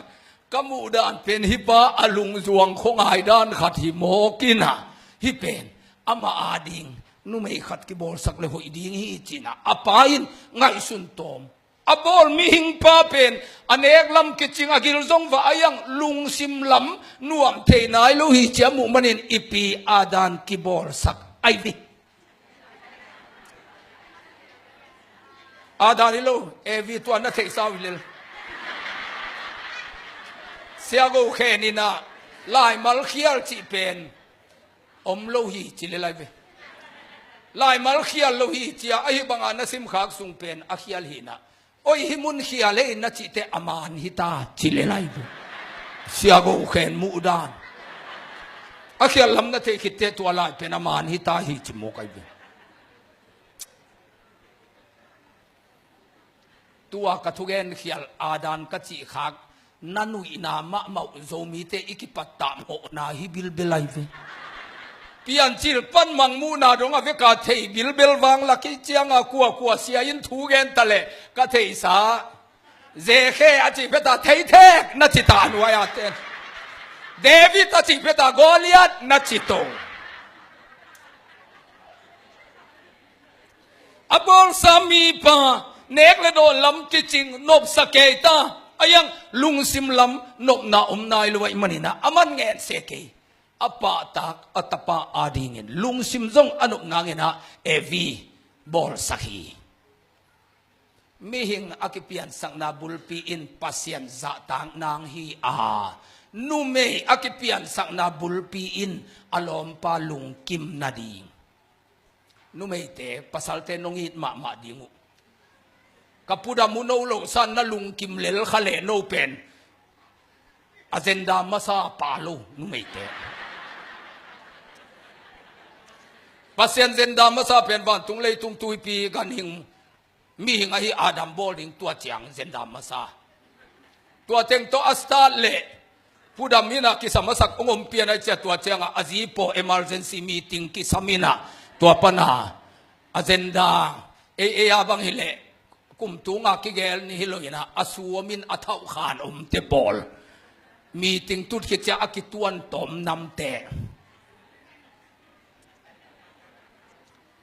ka muh dan pen hih pa a lungzuang khuangai dan khat hi mawk in ah, hih pen amah ading numei khat kibawlsak le hoih ding hi ci-in ah a pa in ngaihsun tawm. A bawl mihing pa pen a nek lam kicing, a gil zong va a iang, lungsim lam nuam thei nai lo hi ci a muh manin i pi Adam kibawlsak ahi ve. Adam hi lo, Evi tua na theihsa uh hi lel. Sia Go Khen in ah laimal khial cih pen om lo hi ci lel ahi ve. Laimal khial lo hi ci a, ahi banga na simkhak sung pen a khial hi in ah, oi, hih mun khial ei na cih teh a man hi ta ci lel ahi ve. Sia Go Khen muh dan. A khial lam na theih khit teh tua lai pen a man hi ta hi ci mawk ahi ve. Tua ka thugen khial Adam ka cih khak, na nuihna mahmah uh Zomite i kipattah mawhna hi bilbel ahi ve. Piancil pan Mangmuhna dong a veka thei bilbel vang lak ih cianga kuakua sia in thugen ta leh ka theihsa. Zekhe a cih peta theithek na ci ta nuai a ten. David a cih peta Goliath na ci to. A bawlsa mipa nek le dawn lam kicing, nopsa kei ta. A iang, lungsim lam nopna om nai lo ahih manin ah a man ngen se kei. A pahtak a tapa adingin lungsim zong a nop nangin ah Evi bawlsak hi. Mihing a kipiansakna bulpi in Pasian zahtak nang hi a, numei a kipiansakna bulpi in a lawmpa lungkim nading. Numeite, pasalte nong it mahmah ding uh. Ka pudam uh no lo san na lungkim lel kha leh no pen agenda masa pa lo numeite. Pasian agenda masa pen vantung leitung tuipi ganhing mihing ahi Adam bawl ding tua ciang agenda masa. Tua teng tawh a start leh pudam in ah kisa masak hong om pian ahi ciah tua ciangah a zi paw emergency meeting kisam in ah tua pana agenda ei ei a bang hileh kumtunga kigel ni hi lo in ah a suamin a thauhkhan omte pawl meeting tut khit ciah a kituan tawm namte.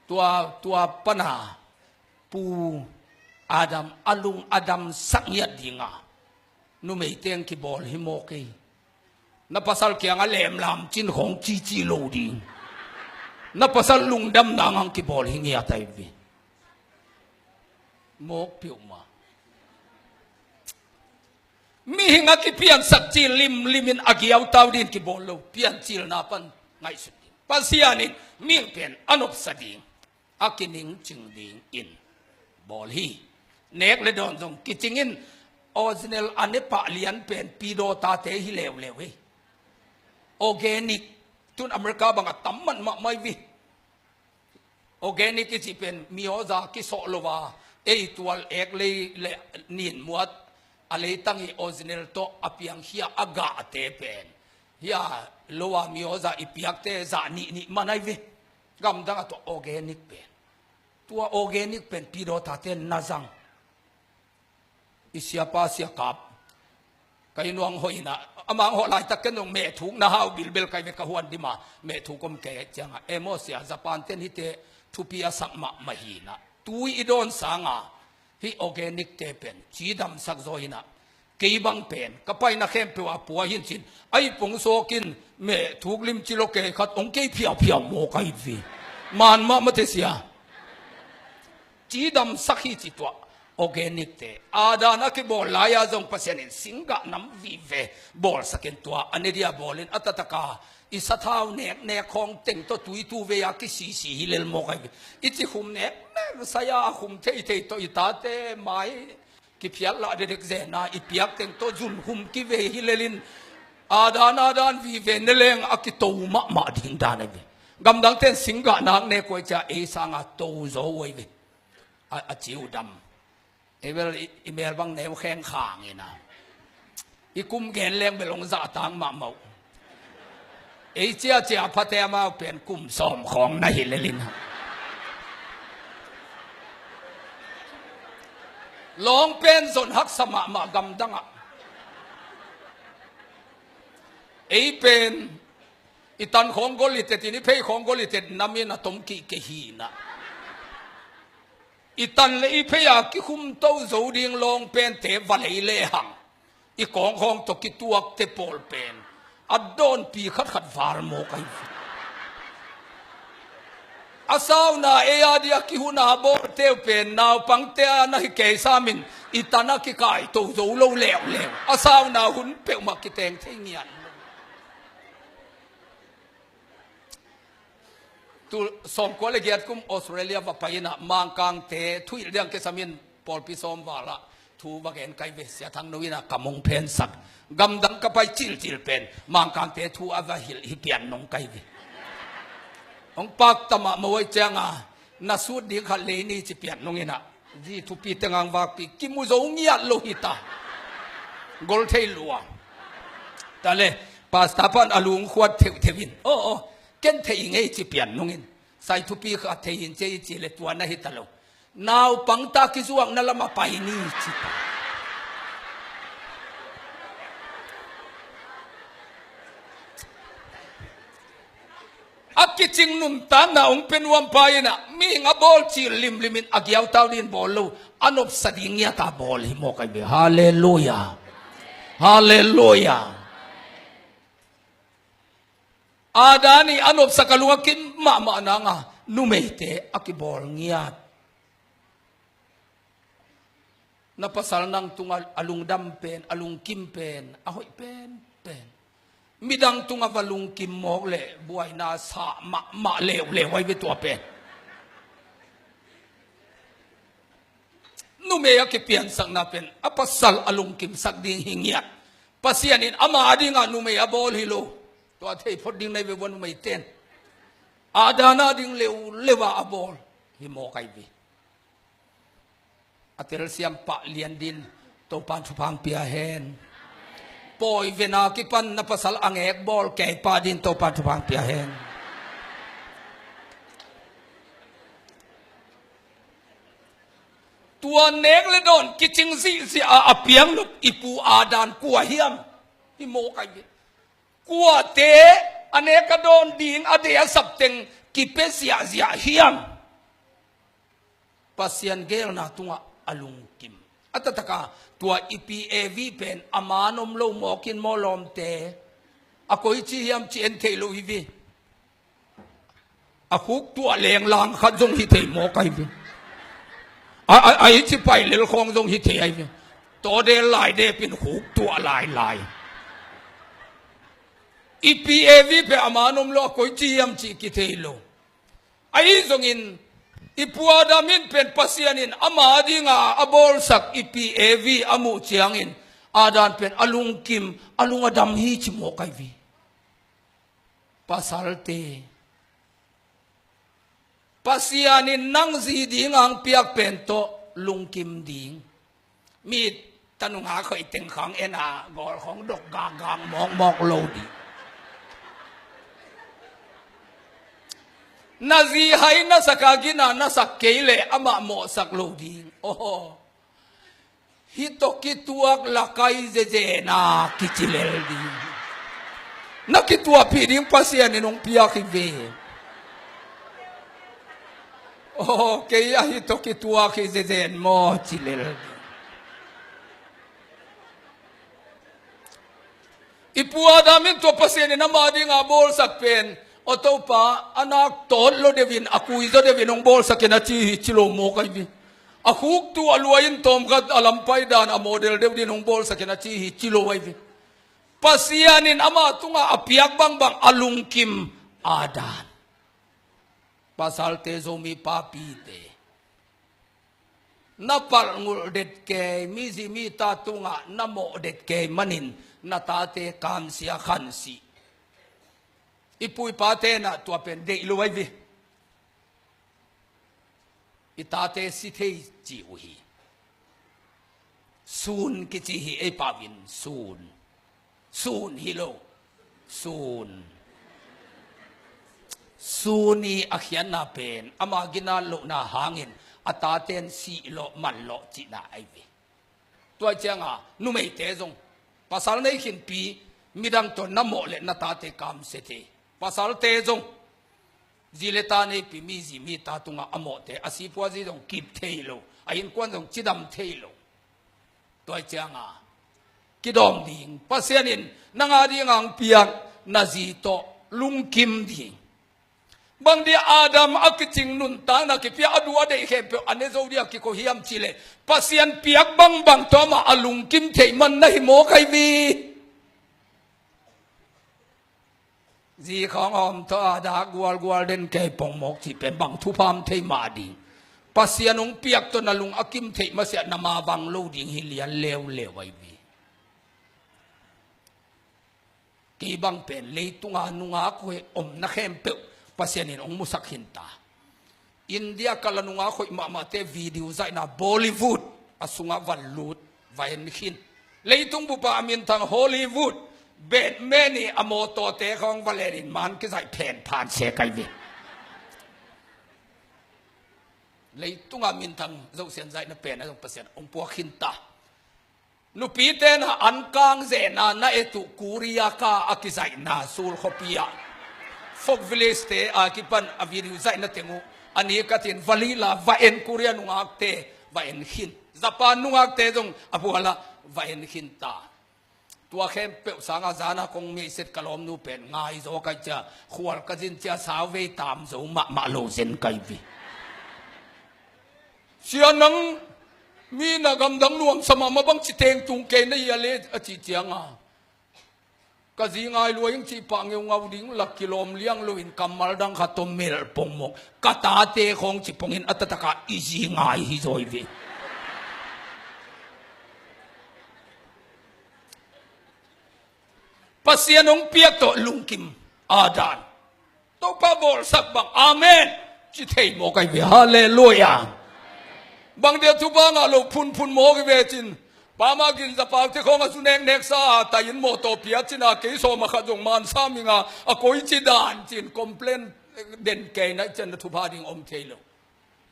Tua, tua pana Pu Adam a lung a damsak ngiat dinga numei teng kibawl hi maw kei? Na pasal kiangah lemlam cin khawng cici lo ding. Na pasal lungdam nangang kibawl hi ngiat ahi ve. Mawk peuhmah. Mihing a kipiansak cil limlimin a giautau din kibawl lo. Piancilna pan ngaihsut ding. Pasian in mihing pen a nopsa ding a kiningcing dingin bawl hi. Nek le dawn zong kicingin original a nepah lian pen pidawtate hi leuleu hi. Organic tun America bangah tam man mahmah hi. Organic i cih pen miawza kisawh lo a ei tual ek lei le nin muat a leitang i original tawh a piangkhia a gahte pen hia lo a miawza i piakte zah nih nih man ahi ve. Gamdang a tua organic pen, tua organic pen pidawtate na zang. I siapa siakap ka i nuang hoih inah amang hawh laitak ken zong mehthuk na hau bilbel kai ve ka huan dima mehthuk om kei ciangah emaw sia Japan ten hite thupi a sak mahmah hinah tui i dawn sanga hih organic te pen cidamsak zaw hinah kei bang pen ka paina khempeuh a pua hin cin a i pong sawkin mehthuk limci lo kei khat ong kei phiaupiau maw ka hi vi man mahmah te sia. Cidamsak hi ci tuah organic te. Adam a kibawl lai-a zong Pasian in singgah nam vive bawlsakin tua a nedia bawlin a tataka i sathau neknek khawng teng tawh tuitu vei-a kisisi hi lel mawk ahi. I cikhum neknek sai-a a khum theithei tawh i tate mai kiphiat lah dedek zena i piak teng tawh zunkhum kivei hi lelin Adam Adam vive ne leng a kito mahmah ding dan ahi. Gamdang ten singgah nak ne kuai cia ei sanga to zo uai ve. A, a ciu dam. Ei bel i, i mel bang neu kheng khang ina. I kum gen leng bel hong zahtak mahmah uh. Ei ciacia phate amau pen kum sawm khawng na hi lel in. Lawng pen zon haksa mahmah gamdang ah. Ei pen i tan khawng gol i tet in, i phei khawng gol i tet, nam in a tom kihkei hi na. I tan le i phei a kikhum to zo ding lawng pente va lei lehang, i kawng khawng tawh kituakte pawl pen a dawnpi khatkhat val mawk ahi. A sauna ei a dia kihuna bawlte uh pen naupangte a na hi kei samin i tan a kikai to zo lo leuleu. A sauna hun peuhmah kiteng thei ngiat. Tu sawmkua le giat kum Australia va pai in ah, Mangkangte thuhilh diang kisam in pawlpi sawm val ah thu va gen kai ve. Sia Thang No in ah ka mong phensak, gamdang ka pai cilcil pen Mangkangte thu a va hilh hi pian nong kai ve. Hong pakta mahmah uh ahih ciangin na sut ding khat lei ni ci pian nong in ah, zi thupi teng hong vakpih, kimu zo ngiat lo hi ta. Gol thei lua. Ta le, pastor pan a lungkhuat theuhtheuh in, aw aw, ken thei ngei ci pian nong in, sai thupi kha thei in ci, ci le tua na hi ta lo. Naupangte kizuakna lam a pai ni ci ta. A kicing nuntakna hong pia nuam pa in ah, mihing a bawl cil limlim in a giautau ding bawl lo, a nopsa ding ngiat a bawl hi mawk ahi ve. Halleluia. Halleluia. Adam in a nopsak a lung a kim mahmah nang a, numeite a kibawl ngiat. Na pasal nang tungah a lungdam pen, a lungkim pen, a hoih penpen, midang tungah va lungkim mawk leh buaina sa mahmah leuleu ahi ve tua pen. Numei a kipiansakna pen a pasal a lungkimsak ding hi ngiat. Pasian in ama dingah numei a bawl hi lo. Tua thei phot ding na hi ve ua, numeite in Adam a ding leuleu a a bawl hi mawk ahi ve. A telsiam pah lian dingin Topa'n thupha hong pia hen. Pawi ven a kipan na pasal a ngek bawl kei pah dingin Topa'n thupha hong pia hen. Tua nek le dawn kicing zihziah a, a piang nop i pu Adam kua hiam? Hi mawk ahi ve. Kuate a nek a dawn ding a deih a sap teng kipia ziahziah hiam? Pasian geelna tungah a lungkim. A taktak a tua i pi Evi pen a man om lo mawk in maw lawmte. A koici hiam ci en theih loh hi ve. A khuktuah lenglang khat zong hi thei mawk ahi ve. A, a, a i ci pai lel khawng zong hi thei ahi ve. Tawdel lai dep in khuktuah lailai. I pi Evi pen a man om lo, a koici hiam cih kithei lo. Ahi zongin i pu Adam in pen Pasian in ama dinga a bawlsak i pi Evi a muh ciangin Adam pen a lungkim, a lung a dam hi ci mawk ahi ve. Pasalte, Pasian in nang zi ding a hong piak pen tawh lungkim ding. Mi tanung a khoih teng khawng en a, gawl khawng dok gakgak mawkmawk lo ding. Na zi hai na sak a, gina na sak kei leh amah mawhsak lo ding. Aw. Hih tawh kituak la kai zezen a kici lel ding. Na kituahpih ding Pasian in hong piak hi ve. Aw, kei a hih tawh kituak hi zezen maw ci lel ding. I pu Adam in tua Pasian in ama dinga bawlsak pen, aw Topa, a nak tawt lo deuhin, a kui zaw deuhin hong bawlsak in a ci hi ci lo mawk ahi ve. A khuktuah lua in tawmkhat a lampai dan a model deuh dingin hong bawlsak in a ci hi ci lo ahi ve. Pasian in ama tungah a piak bangbang a lungkim Adam. Pasalte, Zomi papite, na palh ngulh det kei, mi zi mi ta tungah na mawh det kei manin na tate kamsia khansih. I pu i pate in ah tua pen deih lo ahi ve. I tate si thei ci uh hi. Sun kici hi ei pau in, sun. Sun hi lo. Sun. Sun i a khiatna pen ama ginat lohna hangin a taten sih lawh man lawh cihna ahi ve. Tua cianga numeite zong pasal nei khinpi, midang tawh na mawh le na tate kamsia thei. Pasalte zong zi le ta neipi, mi zi mi ta tunga a mawhte a sipuazi zong kip thei lo, a innkuan zong cidam thei lo. Tua cianga kidawm ding, Pasian in nang a dinga hong piak na zi tawh lungkim ding. Bang dia Adam a kicing nuntakna kipia a duh a deih khempeuh a ne zo dia kiko hiam cihleh, Pasian piak bangbang tawh amah a lungkim theih man na hi mawk ahi vi. Zi khawng a om tawh a dak gualgual den kei pongmawk cih pen bang thupha om thei mah ding. Pasian hong piak tawh na lung a kim theih masiah na ma vang lo ding hi lian leuleu ahi vi. Kei bang pen leitunga nungak hoih omna khempeuh Pasian in hong musak khin ta. India kala nungak hoih mahmahte video zaihna Bollywood a sungah va lut, va en khin. Leitung bupa a minthang Hollywood, Batman i a mawtawte khawng va lenin man kizaih phen phan se kai ve. Leitunga minthang zohsian zaihna pen a zong Pasian hong puak khin ta. Nupite na an kang zena na et uh Korea ka a kizaihna Seoul khuapi ah. Folk Village te a kipan a video zaihna teng uh a ni katin valila va en Korea nungakte va en khin. Japan nungakte zong a buala va en khin ta. Tua khempeuh sanga zana kong meiset ka lawmnu pen ngai zaw kai cia khual ka zin cia sauvei tam zo mahmah lo zen kai vi. Sia nang mi na gamdang nuamsa mahmah bang ci teng tung kei na hia le a ci cianga ka zi ngai lua ing cih pah ngeungau ding la kilawm liang loin kammal dang khat tawh melh pongmawk ka tate khawng ci pongin a tataka i zi ngai hi zaw hi ve. Pasian hong piak tawh lungkim a dan. Topa bawlsak bang amen ci thei mawk ahi ve. Halleluia. Bang dia thupha ngah lo phunphun mawk hi ve cin. Pama gin zapaute khawng a zu neknek sa a tai in mawtaw pia cina kei sawma khat zong mansa minga a koi ci dan cin complain den kei na i cian na thupha ding om thei lo.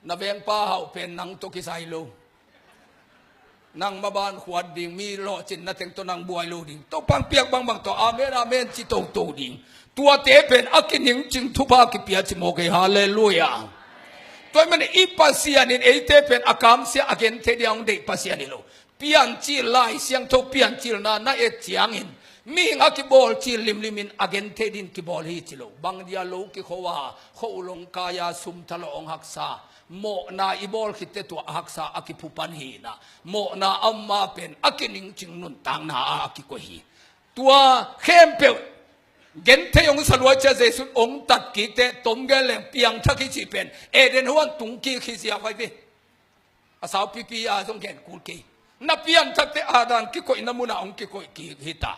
Na vengpa hauh pen nang tawh kisai lo. Nang maban khuat ding, mi lawhcinna teng tawh nang buai lo ding. Topa hong piak bangbang tawh amen amen ci toto ding. Tuate pen a kiningcing thupha kipia ci mawk ei. Halleluia. Tua ahih manin i Pasian in eite pen a kamsia a genthei dia hong deih Pasian hi lo. Piancil Lai Siangtho piancilna na et ciangin mihing a kibawlcil limlimin a genthei din kibawl hi ci lo. Bang dia lo kikho a kho uh long kai-a sum thalawh hong haksa mawhna i bawl khitte tua a haksa a kiphupan hi na. Mawhna a om ma pen a kiningcing nuntakna a a kikoih hi. Tua khempeuh genthei hong saluai cia Jesu hong tatkikte tom gen leng piangthak hi cih pen Eden huan tungkik hi zia vai ve. A saupipi a zong gen kul kei. Na pianthakte a dan kikoihna munah hong kikoih kik hita.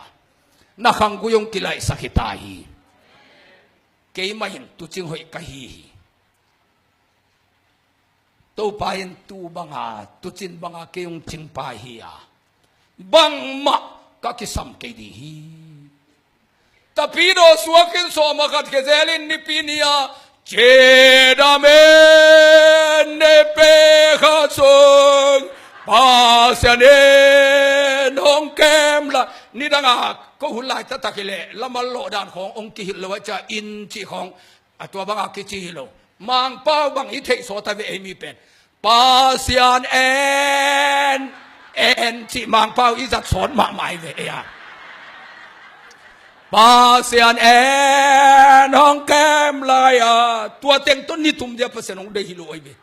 Na khanggui hong kilaihsak hita hi. Keimah in tuucing hoih ka hi hi. Topa in tuu banga tuucin banga kei hong cingpa hi a bangmah ka kisam kei ding hi. Tapidaw suakin sawma khat khezelin nipi ni-a cedamen ne pe kha sung Pasian in hong kem la. Nidanga ko hun lai taktak hileh lamal lawhdan khawng hong kihilh lo a cia in cih khawng a tua banga kici hi lo. Mangpau bang i theih sawt a ve ei mi pen Pasian en en cih Mangpau i zat sawt mahmah i ve ei a. Pasian en hong kem lai a tua teng tawh nitum dia Pasian hong deih hi lo ei ve.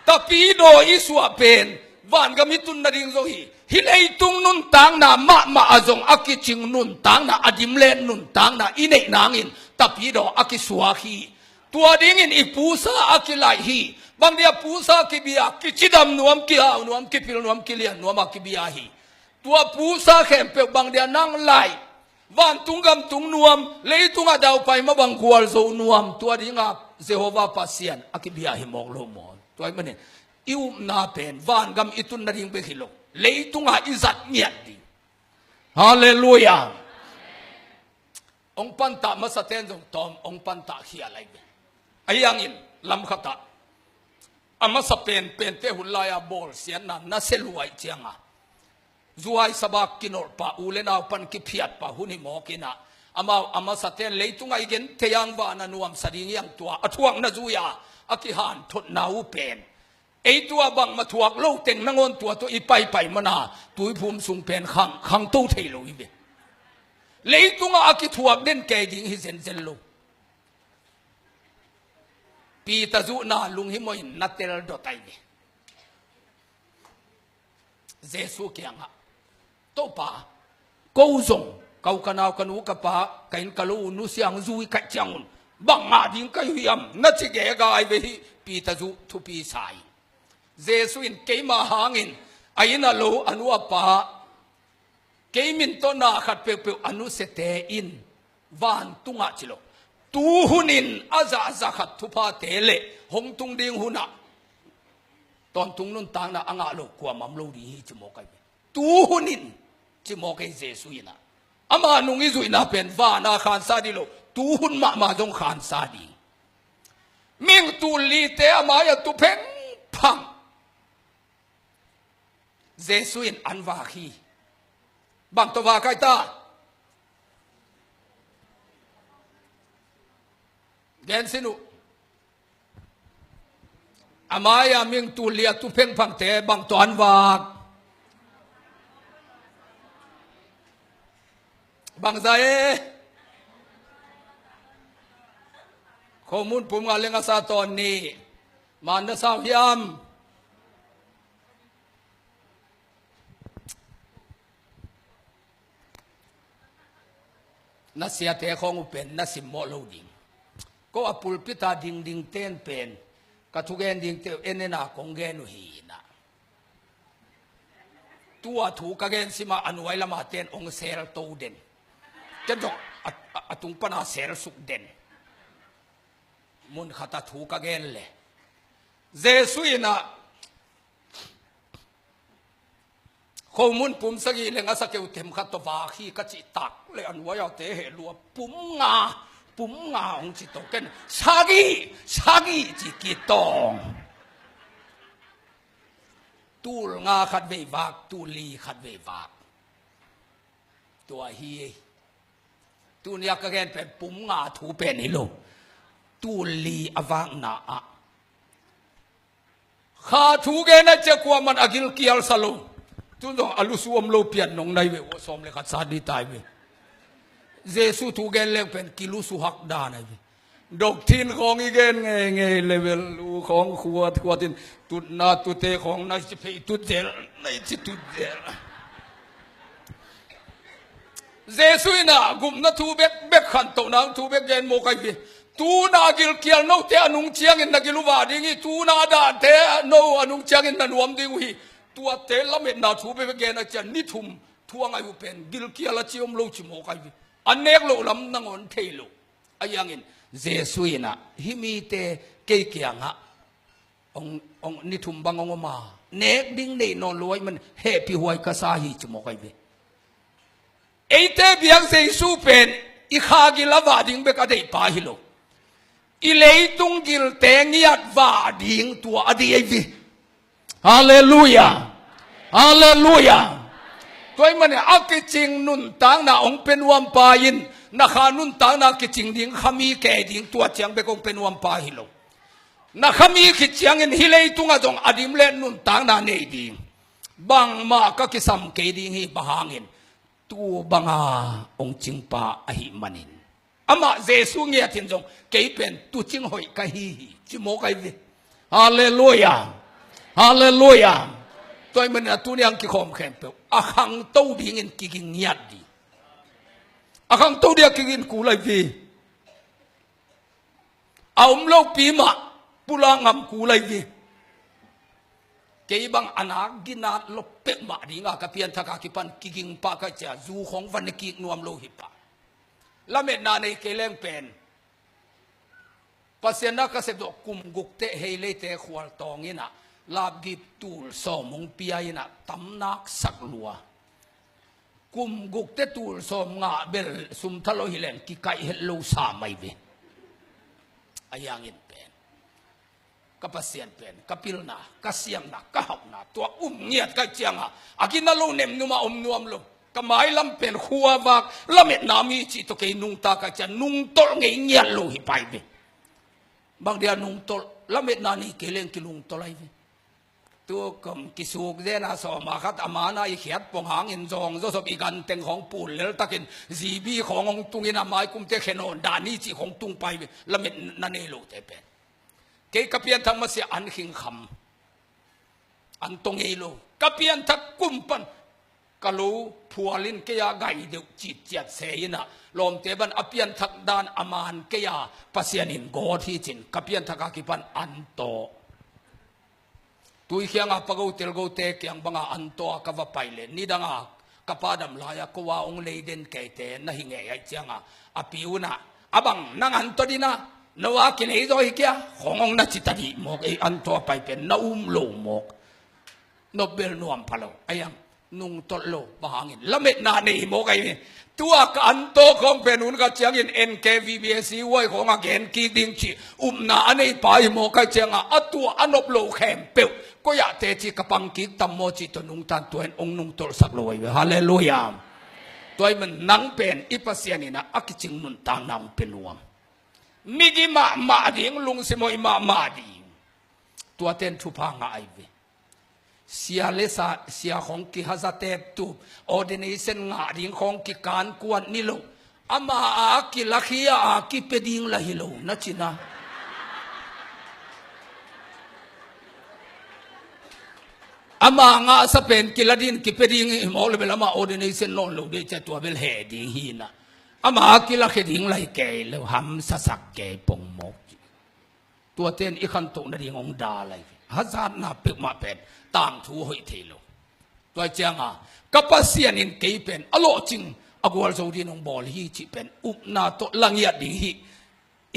Tapidaw i suah pen vangam i tun nading zong hi. Hih leitung nuntakna mahmah a zong a kicing nuntakna a dimlet nuntakna i neih nangin tapidaw a kisuak hi. Tua dingin i pusa a kilaih hi. Bang dia pusa kibia kicidam nuam kihau nuam kipil nuam kilian nuam a kibia hi. Tua pusa khempeuh bang dia nang laih vantung gamtung nuam leitungah daupai mah bang gualzo nuam tua dingah Jehovah Pasian a kibia hi mawk lo maw? Tua ahih manin i upna pen vangam i tun nading bek hi lo leitungah i zat ngiat ding. Halleluia. Hong pantah masate'n zong tawm hong pantah khia lai ve. Ahi hangin lam khatah a masa penpente hun lai-a bawlsiatna nasia lua ahih cianga, zuhaisa bak kinolhpah, u le nau pan kiphiatpah hun hi mawk inah, amau a masate'n leitungah i genthei hang van a nuamsa ding hi hang, tua a thuakna zui-a a kihanthotna uh pen, ei tua bangmah thuak lo teng nangawn tua tawh i paipai mana tuiphum sung pen khang, khangto thei lo hi ve. Leitungah a kithuak den kei ding hi zenzen lo. Peter zuhna lunghimawh in na tel dot ai ve. Jesu kiangah, "Topa, ko zong, ka u ka nau ka nu ka pa, ka inn ka lo uh nusia hong zui ka hih ciangun bang ngah ding ka hi uh hiam?" na ci gega ai ve hi. Peter zuh thupi sa in, Jesu in, "Keima hangin a inn a lo, a nu a pa, kei min tawh na khat peuhpeuh a nusiate in vantungah," ci lo, "tu hunin a zahzah khat thuphate le hong tung ding hunah tawntung nuntakna a ngah lo kuamah om lo ding hi," ci mawk ai ve. "Tu hunin," ci mawk ei Jesu inah. Ama nung i zuihna pen vana khansa ding lo, tu hun mahmah zong khansa ding. Ming tul lite a mai-ah tu phengphang Jesu in an vak hi. Bang tawh vak ai ta? Gen sin uh. A mai-a ming tul li a tu phengphangte bang tawh an vak? Bangzah e? Khomun pum nga le ngasa tawn nih. Man na sau hiam? Na siate khawng uh pen na simmawh lo ding. Ko a pulpit-a dingding ten pen ka thugen dingte uh en en a kong gen uh hi inah. Tua thu ka gen sima a nuai lama ten hong sel to den. Ken zong a, a, a tung pana sel suk den. Mun khata thu ka gen le, Jesu inah, "Khomun pum sagih le ngasa keu them khat tawh vak hi," ka cih tak le a nuai-a te heh lua, "Pum nga, pum nga," hong ci to. Ken, "Sagih, sagih," ci kitawng. Tul nga khat vei vak, tul li khat vei vak. Tua hi. Tuni-a ka gen pen pum nga thu pen hi lo. Tul li a vakna ah kha thu gen a cia kuaman a gilkial sa lo. Tun zong a lusu om lo pian nong nai ve, sawm le khat sa ni tai ve. Jesu thu gen leng pen kilusu hak dan ai ve. Doctrine khawng i gen ngeingei level uh khawng khuatkhuat in, tutna tute khawng na ci phei tut zel, na ci tut zel. Jesu inah gupna thu bekbek, khantohna thu bek gen mawk ai ve. Tu na gilkial note a nung ciangin na gil uh vak ding hi, tu na dahte no a nung ciangin na nuam ding uh hi. Tuate lametna thu bekbek gen a cian ni thum thu a ngai uh pen gilkial a ci om lo ci mawk ai ve. A nek loh lam nangawn thei lo. Ahi hangin Jesu inah, "Hih mite kei kiangah hong, hong ni thum bang hong om a, nek ding nei nawn lo ahih man hehpihhuai ka sa hi," ci mawk ai ve. Eite biak Jesu pen i kha gil a vak ding bek a deihpa hi lo. I leitung gilte ngiat vak ding tua a deih ai ve. Halleluiah. Halleluiah. Tua ahih manin a kicing nuntakna hong pia nuampa in, na kha nuntakna kicing ding, khami kei ding, tua ciang bek hong pia nuampa hi lo. Na khami khit ciangin hih leitungah zong a dim le nuntakna nei ding. Bangmah ka kisam kei ding hi, bang hangin tu banga hong cingpa ahih manin. Amah Jesu ngiatin zong, "Kei pen tuucing hoih ka hi hi," ci mawk ai ve. Halleluiah. Halleluiah. Tua ahih manin a tuni-a kikhawm khempeuh a khangto dingin kiging ngiat ding. A khangto ding a kiging kul ai ve. A om lopi mah pulak ngam kul ai ve. Kei bang a nak ginat lo pek mah dinga ka pianthak a kipan kiging pah ka cia, zu khawng va ne kik nuam lo hi pah. Lametna nei kei leng pen Pasian na ka sep zawh kum guk teh hei leite khual tawng inah lapgip tul sawm hong pia inah tam nak sak lua. Kum gukte tul sawm ngah bel sum tha lo hi leng kikaih het lo sa mai ve. Ahi hangin pen ka Pasian pen ka pilna, ka siamna, ka hauhna, tua um ngiat ka hih cianga a gina lo nemnum a om nuam lo. Ka mailam pen khuavak lametna mi cih tawh kei nungta ka hih ciang nungtolh ngei ngiat lo hi pai ve. Bang dia nungtolh, lametna nei kei leng kilungtolh ahi ve. Tu kum kisuk zena sawma khat a mana i khiat pong hangin zawng zawsop i ganteng khawng pul lel takin G B khawng hong tungin a mai kumte khe nawn dah ni cih khawng tung pai ve, lametna nei lote pen. Kei ka pianthak masiah an khingkham, an tawh ngei lo. Ka pianthak kum pan ka lo phual in kei a gai deuh citciat se in ah lawmte ban a pianthak dan a man kei a, Pasian in gawt hi cin ka pianthak a kipan an tawh. Tui khianga pago telgote kiang banga an tawh a ka va pai le nidanga ka pa dam lai-a ko a hong lei den keite na hi ngei aih cianga a piuna a bang nang an tawh dina no a kinei zaw hi kia khong hong na ci ta dih mawk ei an tawh a pai pen na um lo mawk. Nop bel nuam pha lo ahi hang nungtolh lo bang hangin lametna nei mawk ahi ve. Tua ka an tawh khawng pen hun khat ciangin N K V B S huai khawng a gen kik ding cih upna a nei pa hi mawk ahi cianga a tua a nop lo khempeuh koi ah teci ka pang kik tam maw cih tawh nungtan tua in hong nungtolhsak lo ahi ve. Halleluiah. Tua ahih man nang pen i Pasian in ah a kicing nuntakna hong pia nuam. Migi mahmah ding, lungsim hoih mahmah ding. Tuate in thupha ngah ahi ve. Sia le sa, sia khawng kihaza teptup, ordination ngah ding khawng kikan kuat ni lo. Ama a kilak hi a, a kipia ding lah hi lo na cina. Ama ngahsa pen kila din kipia ding hi mawk le bel ama ordination nawn lo dei cia tua bel heh ding hi na. Ama a kilak hi ding lah hi kei lo, hamsasak kei pong mawk. Tuate in i khantoh nading hong dal ahi ve. Hazatna peuhmah pen tangthu hoih thei lo. Tua cianga ka Pasian in kei pen a lawhcing a gualzo din hong bawl hi cih pen upna tawh la ngiat ding hi.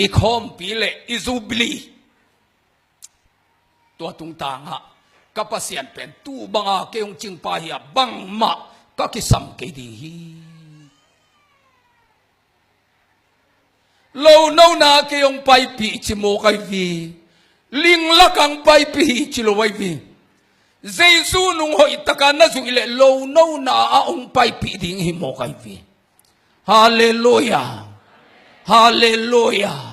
I khawmpi le i zubili tua tungtangah ka Pasian pen tu banga kei hong cingpa hi a bangmah ka kisam kei ding hi. Lo nona kei hong paipih ci mawk ahi vi. Linglak ang paipih hi ci lo ahi vi. Jesu nung hoihtaka na zuih leh lo nona ah hong paipih ding hi mawk ahi vi. Halleluiah. Halleluiah.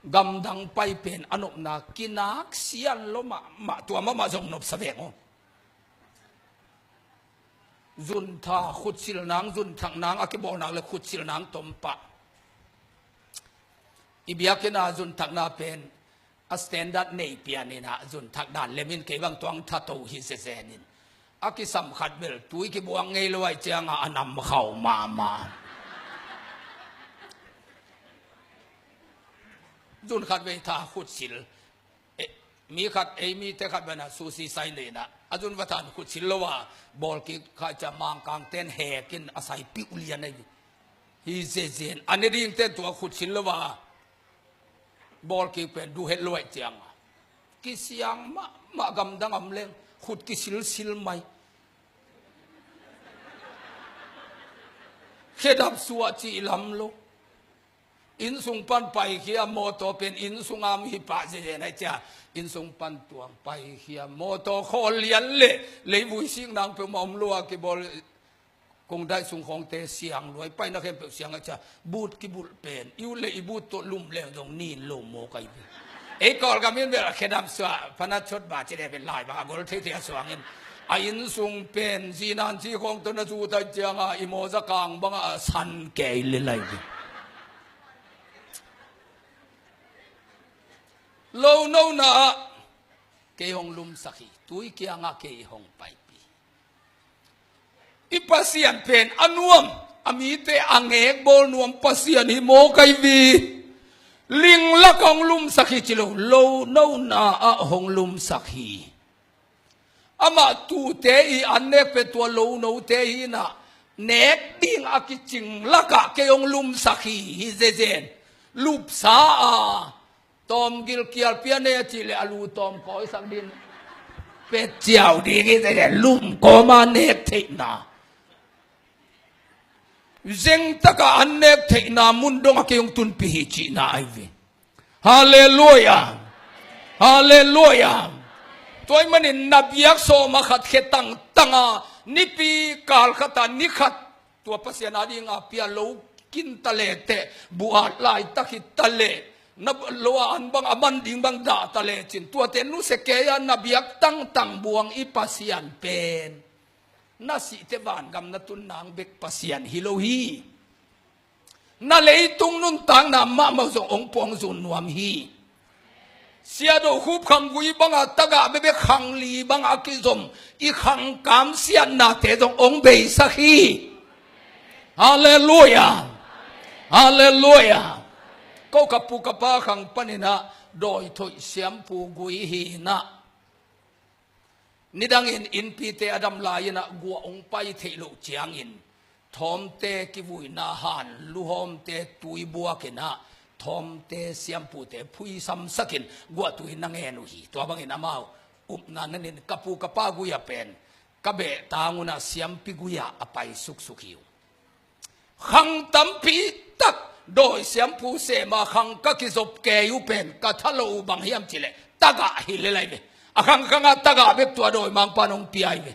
Gamdang pai pen a nopna kinak sian lo mahmah tua mahmah zong nopsa veng aw. Zuntha khutsil nang, zunthak nang a kibawl nang le khutsil nang tompah. I biakinn a zunthakna pen a standard nei pian in ah zunthak dan lemin kei bang tuang thato hi zezen in a kisam khat bel tui kibuang ngei lo aih cianga a nam khau mahmah. Zun khat vei tha khutsil. Eh, mi khat, ei mite khat bana susi sai neina a zun va than khutsil lo a bawl kik kha cia mangkang ten hekin a sai piuh lian ahi. Hi zezen a ne ding ten tua khutsil lo a bawl kik pen duhet lo aih cianga kisiang mahmah gamdang am leng khut kisilsil mai. Khedap suah cih lam lo. Innsung pan paikhia mawtaw pen innsung am hi pah zezen aih cia innsung pan tuang paikhia mawtaw khawl lian le leivui sik nang peuhmah om lo a kibawl. Kong daih sung khawngte siang luai paina khempeuh siang aih cia but kibulh pen i ut le i but tawh lum leng zong nin lo mawk ahi ve. Ei Kawlgam in bel a khedap suah pana chot ba ci le pen lai bang a gol theithei a suangin a innsung pen zinan ci khawng tawh na zut aih cianga i mawza kang banga a san kei le lai ve. Lo nona ah kei hong lumsak hi. Tui kiangah kei hong paipih. I Pasian pen a nuam a mite a ngek bawl nuam Pasian hi mawk ahi vi. Linglak hong lumsak hi ci lo, lo nona ah hong lumsak hi. Amah tute i an nek pen tua lo note hi na nek ding a kicing lakah kei hong lumsak hi, hi zezen. Lupsa a tawm gil kial pia ne a cih le a lu tawm kawisak din pet ciau ding hi zezen. Lum kawma nek theihna. Zengtaka an nek theihna mun dong a kei hong tunpih hi cihna ahi ve. Halleluia. Halleluia. Tua ahih manin na biak sawm a khat khe tangtanga nipi kal khata ni khat tua Pasian a dinga pia lo kin ta le teh, buat laitak hi ta le, na lo a an bang a man ding bang dah ta le cin, tuate nusia kei a na biak tangtang buang i Pasian pen na sihte vangam na tun nang bek Pasian hi lo hi. Na leitung nuntakna mahmah zong hong puang zun nuam hi. Siado Khup khanggui banga tagah bekbek khangli banga kizom i khangkam siatnate zong hong beisak hi. Halleluia. Halleluia. Ko ka pu ka pa khang paninah dawi thoih siampu gui hinah nidangin innpite a dam lai-inah guah hong pai theih loh ciangin thawmte kivuina han luhawmte tui buakinah thawmte siampute phuisamsakin guahtui na ngen uh hi. Tua bangin amau upna nanin ka pu ka pa gui-a pen ka behtang unah siampi gui-ah a pai suksuk hi uh. Khang tampi tak dawi siampu sema khang ka kizop kei uh pen ka tha lo uh bang hiam cileh tagah hi lel ahi ve. A khangkhangah tagah bek tua dawimangpa in hong pia ahi ve.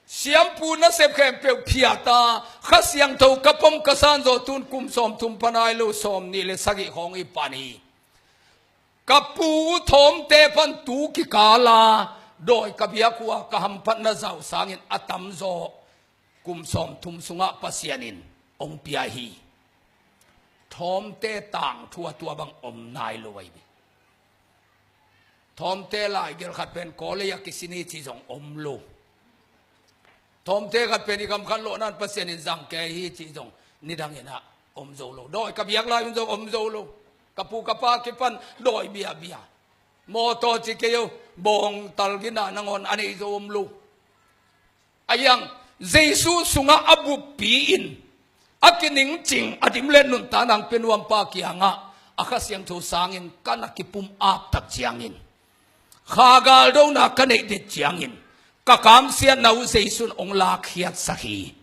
Siampu nasep khempeuh phiata Kha Siangtho ka pom ka san zawh tun kum sawmthum pan nai lo sawmnih le sagih khawng hi pan hi. Ka pu thawmte pan tu kikala dawi ka biak uh a ka hamphatna zau sangin a tamzaw kum sawmthum sungah Pasian in hong pia hi. Thawmte tangthu a tua bang om nai lo ahi ve. Thawmte laigelh khat pen kawlei a kisin hi cih zong om lo. Thawmte khat pen i kam khan lawhnan Pasian in zang kei hi cih zong nidanginah om zo lo. Dawi ka biak lai un zong om zo lo. Ka pu ka pa kipan dawi biabia, mawtaw ci kei uh, bawngtal gina nangawn a nei zo om lo. A iang Jesu sungah a buppi-in a kiningcing a dimlet nuntakna hong pia nuampa kiangah a Kha Siangtho sangin ka na kipum aptak ciangin, kha galdona ka neih det ciangin ka kamsiatna uh Jesu in hong lakkhiatsak hi.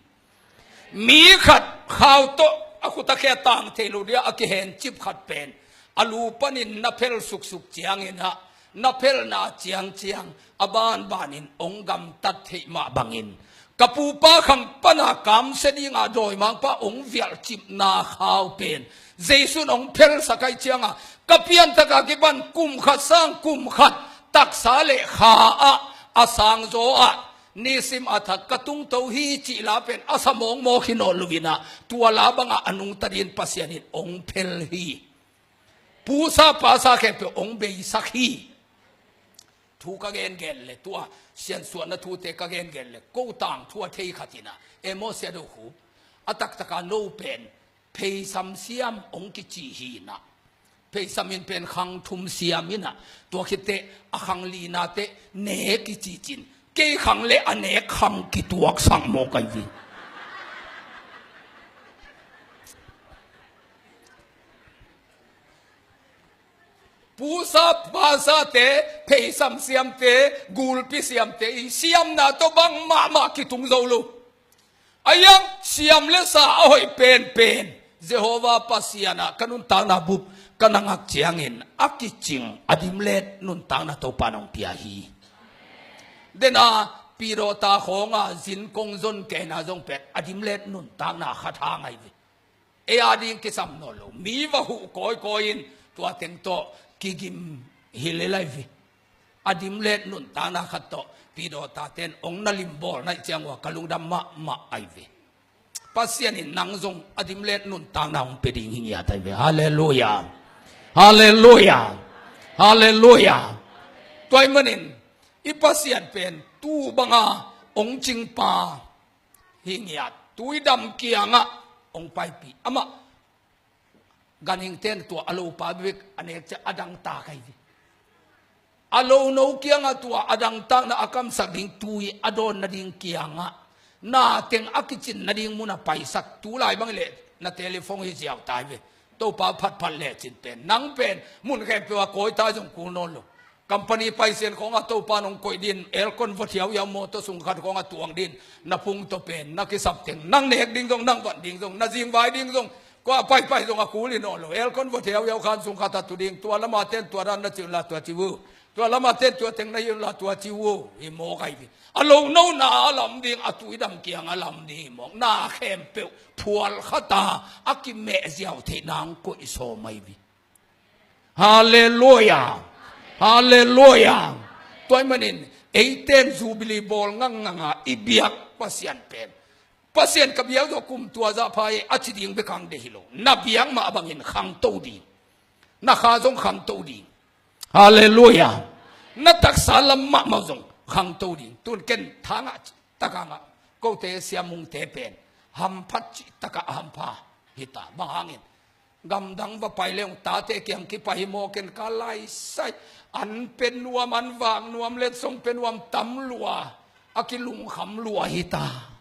Mi khat khau tawh a khut a khe a tang thei lo dia a kihencip khat pen a lu panin na phel suksuk cianginah na phelna ciangciang a banbanin hong gamtat theih mah bangin ka pupa khang pana kamsia dinga dawimangpa hong vialhcipna khau pen Jesu in hong phelsak ahi cianga ka piantaka kipan kum khat sang kum khat taksa le kha ah a sangzaw ah nisim a thak ka tungto hi cih la pen a sa mawkmawk hi nawn loinah tua la bangah a nungta dingin Pasian in hong phel hi. Pusa pasa khempeuh hong beisak hi. Thu ka gengen le tua siansuahna thute ka gengen le ko tangthu a thei khatinah Amos Siado Khup a taktaka no pen pheisam siam hong kici hinah. Pheisam in pen khang thum siam inah tua khitteh a khang linate nek kici cin kei khang le a nek khang kituaksak mawk ahi ve. Pusa pasate, pheisam siamte, gulpi siamte i siamna tawh bang mahmah kitung zo lo. A iang siam le sa a hoih penpen Jehovah Pasian ah ka nuntakna bup ka na ngak ciangin a kicing a dimlet nuntakna Topa in hong pia hi. Dena pidawta khawnga zin kong zon keina zong pen a dimlet nuntakna khat hang ahi ve. Ei a ding kisam nawn lo mi va huh kawikawi in tua teng tawh kigim hi lel ahi ve. A dimlet nuntakna khat tawh pidawtaten hong na limbawl naih ciang uh a ka lungdam mahmah ahi ve. Pasian in nang zong a dimlet nuntakna hong pia ding hi ngiat ahi ve. Halleluia. Halleluia. Halleluia. Tua ahih manin i Pasian pen tu banga hong cingpa hi ngiat, tui dam kiangah hong paipih. Amah ganhingten tua a lopa bek a nek ciah a dangtak ahi ve. A lono kiangah tua a dangtakna a kamsak ding tui a dawn nading kiangah na teng a kicin nading mun a paisak. Tulai bang leh na telephone hi ziau tai ve. Topa phatphat lecin pen nang pen mun khempeuh a kawi tai zong kul nawn lo. Company paisian khawng a topa nong koih din, aircon vot hiauhiau mawtaw sung khat khawng a tuang din, na phung tawh pen na kisap teng, nang nek ding zong, nang vat ding zong, na zingvai ding zong, kua paipai zong a kul hi nawn lo. Aircon vot hiauhiau khan sung khat a tu ding, tua lama ten tua dan na ci unla tua ci uh, tua lama ten tua teng na hi unla tua ci uh, hi mawk ahi ve. A lo nona a lam ding, a tuidam kiang a lam ding hi mawk. Na khempeuh phual khat a a kimeh ziau theih nang koih sawm ahi ve. Halleluia. Halleluia. Tua ahih manin eiten Jubilee bawl ngangngang a i biak Pasian pen, Pasian ka biak zawh kum tua zah pha e a ci ding bek hang deih hi lo. Na biak mah bangin khangto ding. Na kha zong khangto ding. Halleluia. Na taksa lam mahmah zong khangto ding. Tun ken thangah cih takah ngah. Kote siamungte pen hamphat cih takah a hampha hita. Bang hangin gamdang va pai leng tate kiang kipai hi mawk in ka laisai. An pe nuam, an vak nuam, letsong pe nuam tam lua, a kilungkham lua hita.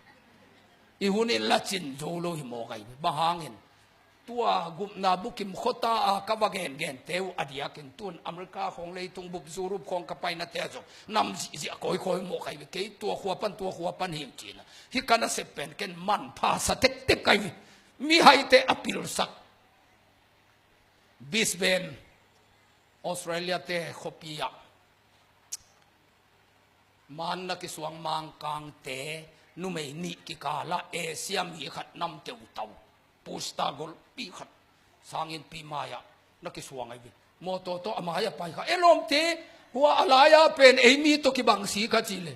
I hun in la cin zo lo hi mawk ahi ve. Bang hangin tua gupna bukim khuata a ka va gengente uh a diakin tun America khawng, leitung bup Europe khawng ka painate ah zong nam zihziah kawikawi mawk ahi ve. Kei tua khua pan tua khua pan hing cina hi ka nasep pen ken manpha sa tektek ahi ve. Mihaite a pilsak Brisbane, Australia te khuapi ah man na kisuang Mangkangte numei nih kikalah Asia mi khat nam teutau, pusta golpi khat sangin pi mai-ah na kisuang ahi ve. Mawtaw tawh a mai-ah pai kha. E lawmte, hua a lai-a pen ei mi tawh kibang si kha ci le.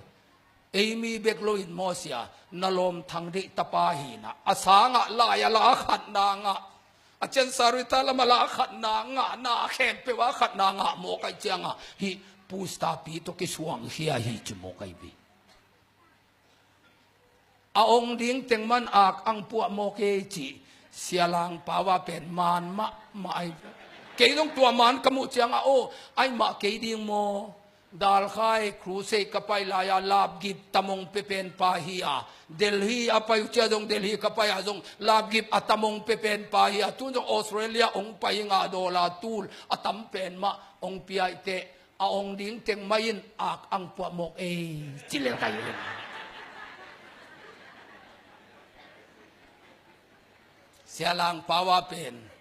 Ei mi bek lo in maw sia, na lawm Thang Deih tapa hi na, a sangah lai a la khatna ngah, a Chin Sari ta lam a la khatna ngah, na khempeuh a khatna ngah mawk ahi cianga hih pustapi tawh kisuang khia hi ci mawk ahi ve. A ong ding teng man ak ang puah mawk ei cih Sia Lang Pau a pen man mahmah ahi ve. Kei zong tua man ka muh cianga aw, ahi mah kei ding maw? Dalkhai crusade ka pai lai-a lapgip tamong pepen pa hi a, Delhi a pai uh cia zong, Delhi ka pai a zong lapgip a tamong pepen pa hi a, tun zong Australia ong pai hi nga, dollar tul a tam pen mah ong pia hi teh, a ong ding teng mah in ak ang puah mawk ei ci lel ka hi lel. Sia Lang Pau a pen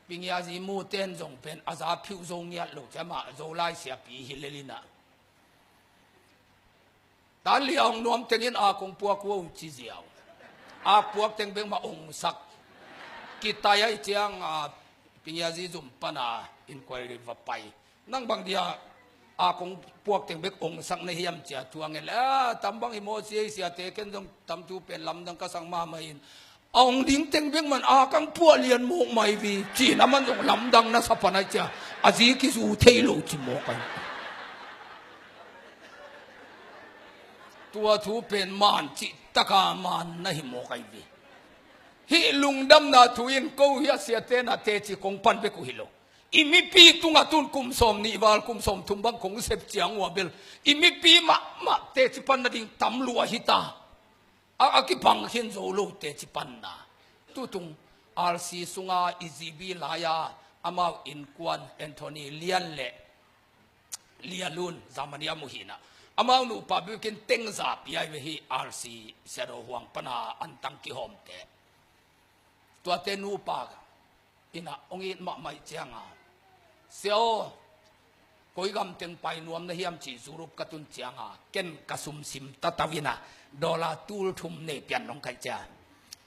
Pingiazi muten zong pen a za phiuh zo ngiat lo cia mah Zolai siapi hi lel inah. Tan lia hong nuam tengin a kong puak uh ci ziau. A puak teng bek mah ong sak. Kitai ahi ciang a Pingiazi zum pana inquiry va pai. Nang bang dia a kong puak teng bek ong sak na hiam cia tuang el. A tam bang hi maw sia, siate ken zong tam tu pen lamdang ka sang mahmah in. A ong ding teng bek man a kang puah lian mawk mai vi. Cina man zong lamdang na sa pan ai cia. A zi kizu thei lo ci mawk ai. Tua thu pen man cih taka man na hi mawk ai vi. Hih lungdamna thu in ko hi a siate na teci kong pan bek uh hi lo. I mipi tungah tun kum sawm nih val kum sawm thum bang kong sep ciang uh a bel i mipi mahmah teci pan nading tam lua hi ta. A, a kipang khin zo lo teci panna. Tutung R C sunga i G B lai-a amau innkuan Anthony Lian le Lia Lun Germany a muhina. Amau nupa bikin teng zapi ai ve hi R C Siado Huang pana antang kihawmte. Tuate nupa ina ong it mahmah cianga, Sia aw, koi gam teng pai nuam na hiam ci Europe ka tun cianga ken ka sumsim tatau ina dollar tul thum nei pian nong kai cia.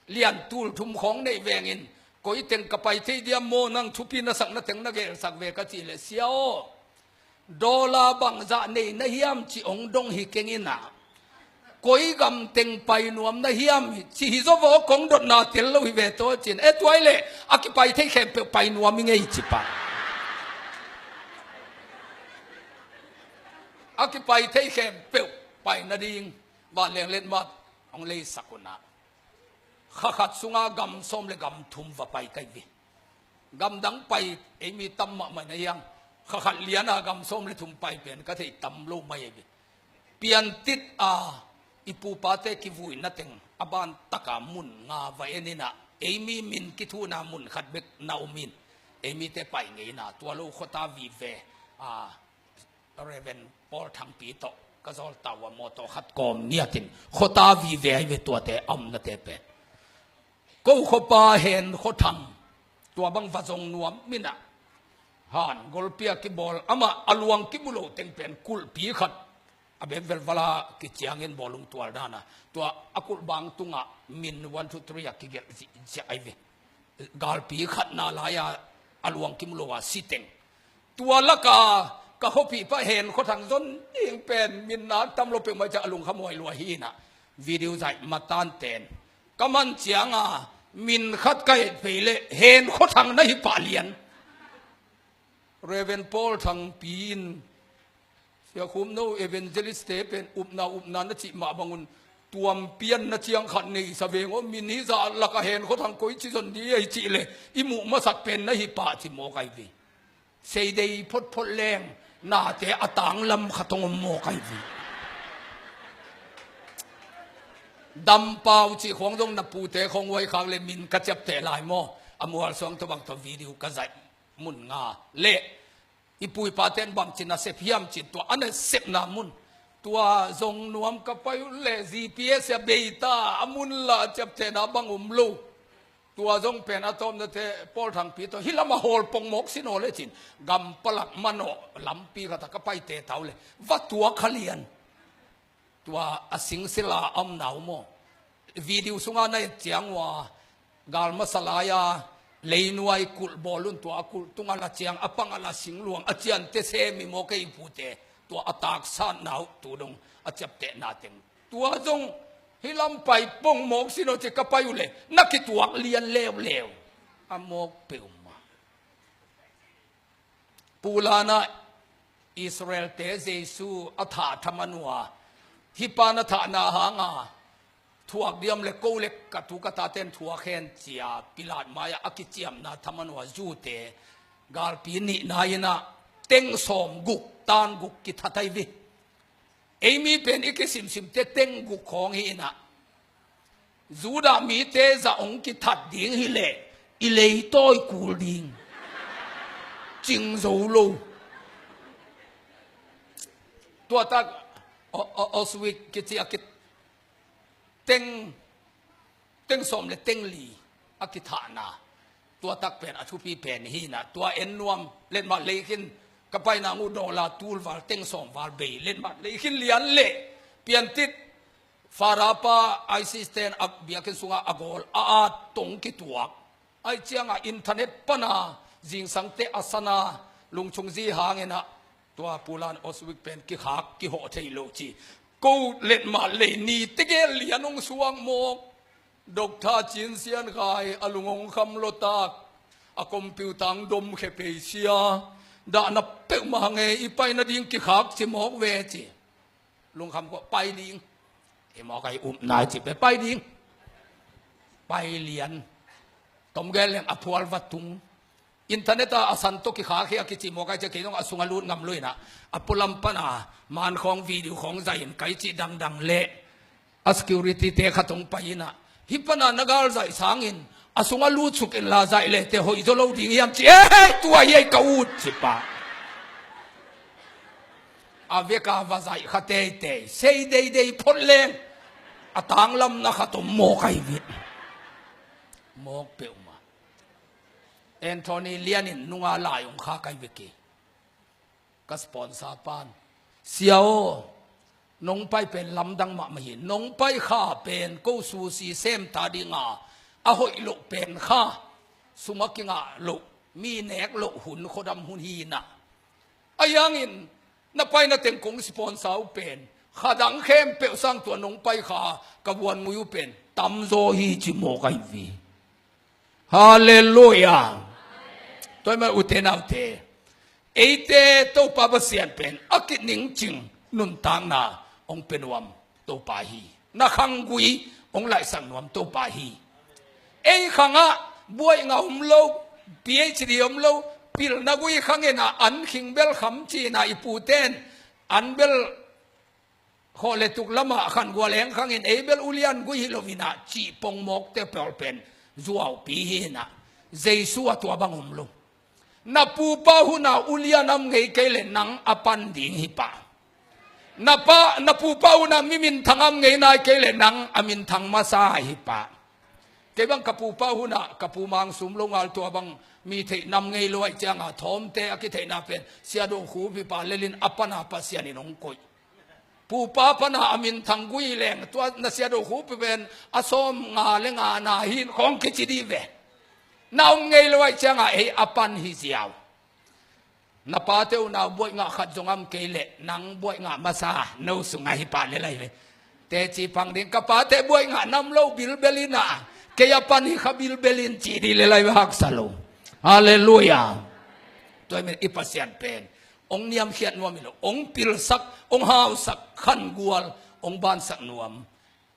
Lian tul thum khawng nei vengin koi teng ka pai thei diam maw, nang thupi na sak na teng na gelsak ve ka ci le, Sia aw, dollar bangzah nei na hiam ci ong dong hi keng ina. Koi gam teng pai nuam na hiam ci hi zo vo, kong dotna tel lo hi ve taw cin. E tuai le a kipai thei khempeuh pai nuam i ngei ci pa. A kipai thei khempeuh pai nading vanleng letmat ong leisak una. Kha khat sunga gam sawm le gam thum va pai kai vi. Gamdang pai ei mi tam mahmah na hiang. Kha khat liana gam sawm le thum pai pen ka thei tam lo mai ei vi. Piantit a i pupate kivuina teng a ban taka mun nga va en ina ei mi min kithuna mun khat bek na om in. Ei mite pai ngeina tua lo khuata vive. a, Reverend Paul Thangpi tawh ka zawl ta uh a, mawtaw khat kawm ngiatin khuata vive ahi ve tuate a omnate pen. Ko khuapa Hen Khua Thang, tua bang va zong nuam in ah, han golpi a kibawl, amah a luang kimu lo teng pen kulhpi khat a bek velval a kiciangin bawlung tual dan a, tua a kulhbang tungah min one two three a kigelh ziahziah ahi ve. Galpi khatna lai-a a luang kimu lo a si teng. Tua laka ka khuapihpa Hen Khua Thang zon ding pen min nak tam lo peuhmah ciah a lungkham huai lua hi in ah, video zaih matan ten ka man cianga min khat ka et phei leh Hen Khua Thang na hi pah lian. Reverend Paul Thangpi in, Sia Khum No, evangelist te pen upna upna na cih mah bangun, tuampian na ciang khat nei sa veng aw, min hi zah laka Hen Khua Thang koi ci zon di ei cih leh i muh masak pen na hi pah ci mawk ahi ve. Seidei photphot leng nate a tanglam khat hong om mawk ahi ve. Dampau cih khawng zong na pute khawng huai khak leh min ka ciapteh lai maw? A mual suang tawh bang tawh video ka zaih mun nga leh i puipate'n bangci nasep hiam cin tua a nasepna mun. Tua zong nuam ka pai uh leh G P S a bei ta, a mun la ciaptehna bang om lo. Tua zong pen a tawpnate Paul Thangpi tawh hih lamah hawl pongmawk sin aw le cin, gam palak manawh lampi khat ah ka paite tau leh va tuak kha lian. Tua a singsila a omna uh maw? Video sunga na et ciang uh a, gal masa lai-a leinuai kulh bawl un, tua a kulh tungah la ciang a pang a la singluang a ciante sem hi maw kei pute? Tua a taksatna uh tu dong a ciaptehna teng. Tua zong hih lam pai pongmawk sin aw ci ka pai uh leh na kituak lian leuleu. A mawk peuhmah. Pulanah Israel-te Jesu a thah thaman uh a, hih pa na thahna hanga thuak diam leh ko leh ka tu ka tate'n thuak hen cia Pilat mai-ah a kiciamna thaman uh a, Jew-te galpi nihna in ah teng sawm guk, tan guk kithat ahi ve. Ei mi pen i kisimsimte teng guk khawng hi in ah, Judah mite zah hong kithat ding hi leh i leitawi kul ding. Cing zo lo. Tua tak, o, o, Auschwitz kici a ki, teng, teng sawm leh teng li a kithahna. Tua tak pen a thupi pen hi in ah, tua en nuam. Letmat lei khin ka paina uh, dollar tul val, teng sawm val bei, letmat lei khin lian leh piantit Farapa ISIS-te'n a biakinn sungah a gawl a at tong kituak. Ahi ciangah internet pana zingsangte a sana lungchung zi hangin ah, tua Pulan Auschwitz pen kikhak kihawh thei lo ci. Ko letmat lei ni tegel lian hong suak mawk. Doctor Cin Sian Khai a lung hong kham lua tak, a computer hong dom khe pei sia. Dahna peuhmah hang e, i pai nading kikhak ci mawk ve ci. Lungkham kua, pai ding. Hi mawk ahi, upna i cih pen pai ding. Pai lian. Tom gel leng a phual va tung. Internet ah a san tawh kikhak hi a kici mawk ahi ciah kei zong a sung a lut ngam lo in ah, a pualam pana man khawng video khawng zaih in kai cih dangdang leh a security-te khat hong pai in ah, hih pana na gal zaih sangin a sung a lut suk in la zaih leh teh hoih zaw lo ding hiam ci. Ei, tua hi ei ka ut ci pah. A vek a va zaih kha teitei, sei deidei phot leng a tanglamna khat om mawk ahi ve. Mawk peuhmah. Anthony Lian in nunga lai hong khak ahi ve kei. Ka sponsor pan, "Sia aw, nong pai pen lamdang mahmah hi. Nong pai kha pen ko sushi sem ta dinga a hoih loh pen kha, sum a kingah loh, mi nek loh hun, khuadam hun hi in ah. Ahi hangin na paina teng kong sponsor uh pen, kha dang khempeuh sang tua nong pai kha ka vuan ngui uh pen tamzaw hi," ci mawk ahi ve. Halleluiah. Tua ahih manin ute naute, eite Topa Pasian pen a kiningcing nuntakna hong pia nuam Topa hi. Na khanggui hong laihsak nuam Topa hi. Ei khangah buaina om lo, P H D om lo, pilna gui khangin ah an khing bel kham ci-in ah i pute'n an bel khawh le tuk lamah khan gual eng khangin ei bel ulian gui hi lo in ah cih pongmawkte pawl pen zuaupi hi in ah, Jesu ah tua bang om lo. Na pupa huna ulia nam ngei kei le nang a pan ding hi pah. Na pa, na pupa huna mi minthang am ngei nai kei le nang a minthang masa hi pah. Kei bang ka pupa huna ka pu Mang Sum Lo Ngal tua bang mi theih nam ngei lo aih cianga thawmte a kitheihna pen Sia Do Khup hi pah, lelin a pana Pasian in hong koih. Pupa pana a minthang gui leng tua na Sia Do Khup pen a sawm nga le nga na hin khawng kici dih ve. Na om ngei lo aih cianga ei a pan hi ziau. Na pate unau buaih ngah khat zong am kei le nang buaih ngah masa no sungah hi pah le lai ve. Teci pang ding ka pate buaih ngah nam lo bilbel in a kei a pan hi kha bilbel in ci dih le lai ve, haksa lo. Halleluia. Tua hi men i Pasian pen ong niamkhiat nuam hi lo, ong pilsak, ong hausak, khangual, ong bansak nuam.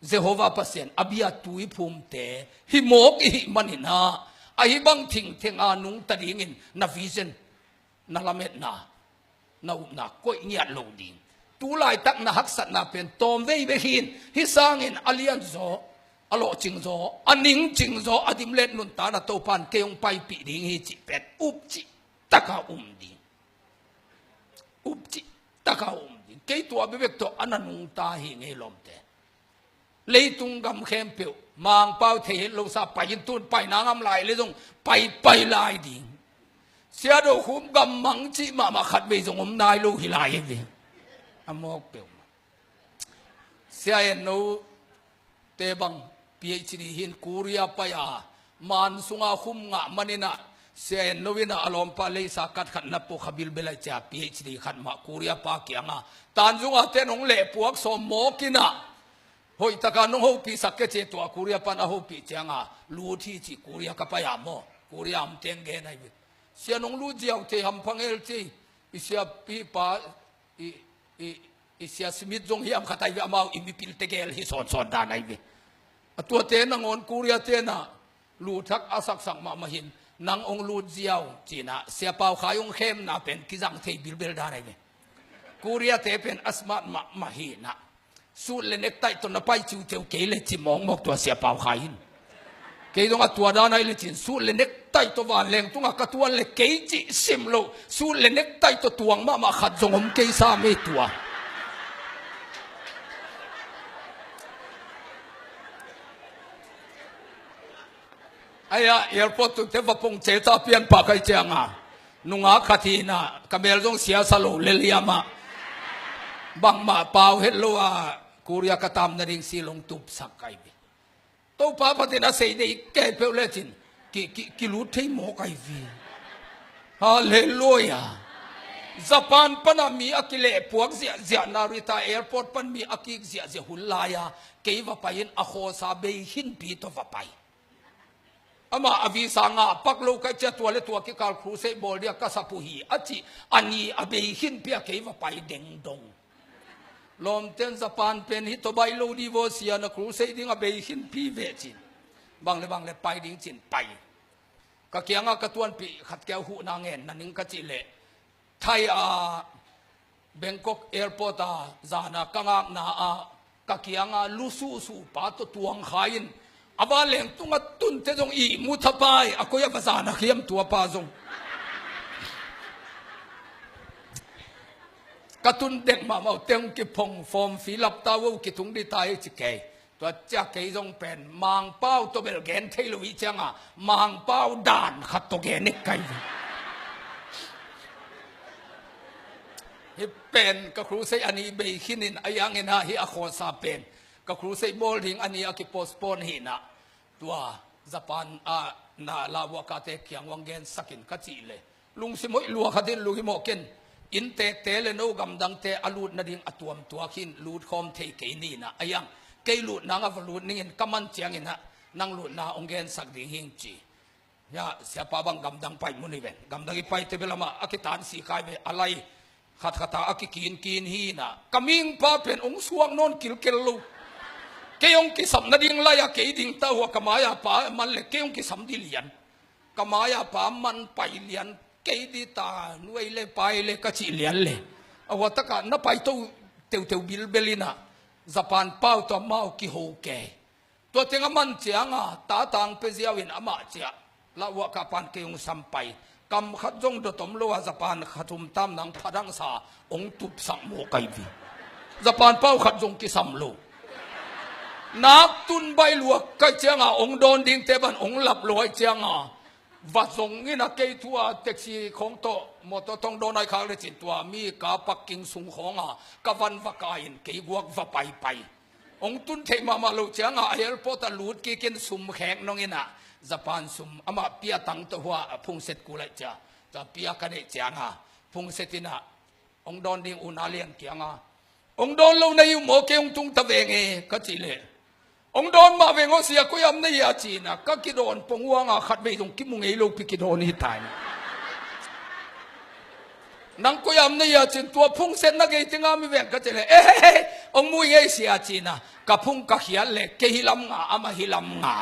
Jehovah Pasian a bia tuiphumte hi mawk i hih manin ah ahi bang thingthenga nungta dingin na vision, na lametna, na upna koih ngiat lo ding. Tu laitak na haksatna pen tawmvei bek hi in, hih sangin a lianzaw, a lawhcingzaw, a ningcingzaw, a dimlet nuntakna Topan kei hong paipih ding hi cih pen upcih taka um ding. Upcih taka um ding. Kei tua bekbek tawh a na nungta hi ngei lawmte. Leitung gam khempeuh Mangpau thei het lo sa pai in, tun pai nangam lai le zong pai pai lai ding. Sia Do Khup gam mang cih mahmah khat vei zong om nai lo hi lai hi ve. A mawk peuhmah. Sia En No te bang PhD hin Korea pai a, man sunga khum ngah manin ah Sia En No in ah a lawmpa leisa kat khat na pua kha bilbel aih cia PhD khat mah Korea pa kianga Tanzunga ten hong lehpuak sawm mawk in ah hoihtaka nong hopihsak kei ci, tua Korea pan a hopih cianga lut hi ci, Korea ka pai a maw, Korea om teng gen ahi ve. Sia nong lut ziau thei hampha ngel ci, i sia pi pa i, i, i Sia Smith zong hiam khat ahi ve, amau i mipil tegel hi sawnsawn dan ahi ve. A tuate nangawn Korea te na lut thak a saksak mahmah hin nang ong lut ziau cina Sia Pau Khai ong khemna pen kizang thei bilbel dan ahi ve. Korea te pen a smart mahmah hi na. Suit le necktie tawh na pai ciuceu kei le ci mawkmawk tua Sia Pau Khai in. Kei dong a tua dan ahi le cin suit le necktie tawh vanleng tungah ka tuan le kei cih sim lo, suit le necktie tawh tuang mahmah khat zong om kei sa mei tua. Aia airport tungte va pong ceu ta pian pah kai cianga nungak khat hi na ka mel zong siasa lo le liama bangmah pau het lo a Korea ka tam nading si long tupsak kai bi. Topa phatin a sei dei kei peuh lecin ki, ki, kilut thei mawk ahi vi. Halleluia. Japan pana mi a kilehpuak ziahziah, Narita airport pan mi a kik ziahziah hun lai-a kei va pai in a khawsa bei khinpi tawh va pai. Amah a visa ngah pak lo ka cia, tua le tua kikal crusade bawl dia ka sap uh hi a ci. A ni a bei khinpi a kei va pai dengdong. Lawmten Japan pen hi tawh baih lo di vaw sia, na crusade ding a bei khinpi ve cin. Bang le bang le pai ding cin pai. Ka kianga ka tuanpih khat keu huhna ngen na ning ka cih leh Thai a Bangkok airport a zana ka ngakna a ka kianga lusuhsuh pa tawh tuang khai in a vanleng tunga tunte zong ihmu thapai a koi a va zana khiam tua pa zong. Ka tun dek mahmah uh teng kiphong form fill up ta uh kitung di ta hi ci kei. Tua cia kei zong pen Mangpau tawh bel gen thei lo hi cianga Mangpau dan khat tawh gen ek kai ve. Hi pen ka crusade a ni bei khinin a iangin ah hi a khawsa pen ka crusade bawl ding a ni a kipostpone hinah tua Japan a na lauakate kiang uang gensakin ka cih le lungsim hoih lua khatin lunghimawh ken. Inntekte le no gamdangte a lut nading a tuamtuak hin lutkhawm thei kei ninah a iang kei lutnanga va lut ningin ka man cianginah nang lutna hong gensak ding hing ci. Hia siapa bang gamdang pai mun hi ven, gamdang i paite belamah a kitansi kai ve a lai khatkhata a kikinkin hinah ka mingpa pen hong suak nawn kilkel lo. Kei hong kisap nading lai-a kei dingta hua ka mai-a pa man le kei hong kisam di lian. Ka mai-a pa man pai lian kei di ta nuai le pai le ka cih lian le a huataka na paito teuteu bilbel inah Japan pau tawh amau kiho kei. Tua teng a man cianga tatang pe ziau in amah ciah lauah ka pan kei hong sam pai. Kam khat zong dot om lo a, Japan khat um tam nang phadang sa ong tupsak mawk ai vi. Japan pau khat zong kisam lo. Nak tun baih luak kai cianga ong dawn dingte ban ong lap lo ai cianga, va zong in a kei thu a taxi khawng tawh mawtaw tawng dawn ai khak le cin tua mi ka parking sung khawnga ka van va kai in kei guak va paipai. Ong tun theih mahmah loh cianga a airport a lut kikin sum khek nong inah Japan sum amah pia tang tawh hua a phungset kul ai cia. Tua pia ka neih cianga phungset inah ong dawn ding u Na Lian kianga, ong dawn lo na hi uh maw, kei ong tung ta veng e ka cih leh, ong dawn mah veng aw sia, koi am na hi a cinah ka kidawn pong uanga khat vei zong kimu ngei lo pi kidawn hi tai. Nang koi am na hi a cin tua phungset na gei tinga mi veng ka cih leh, eh, ong mui ngei sia cinah ka phung ka khiat leh kei hi lam nga, amah hi lam nga.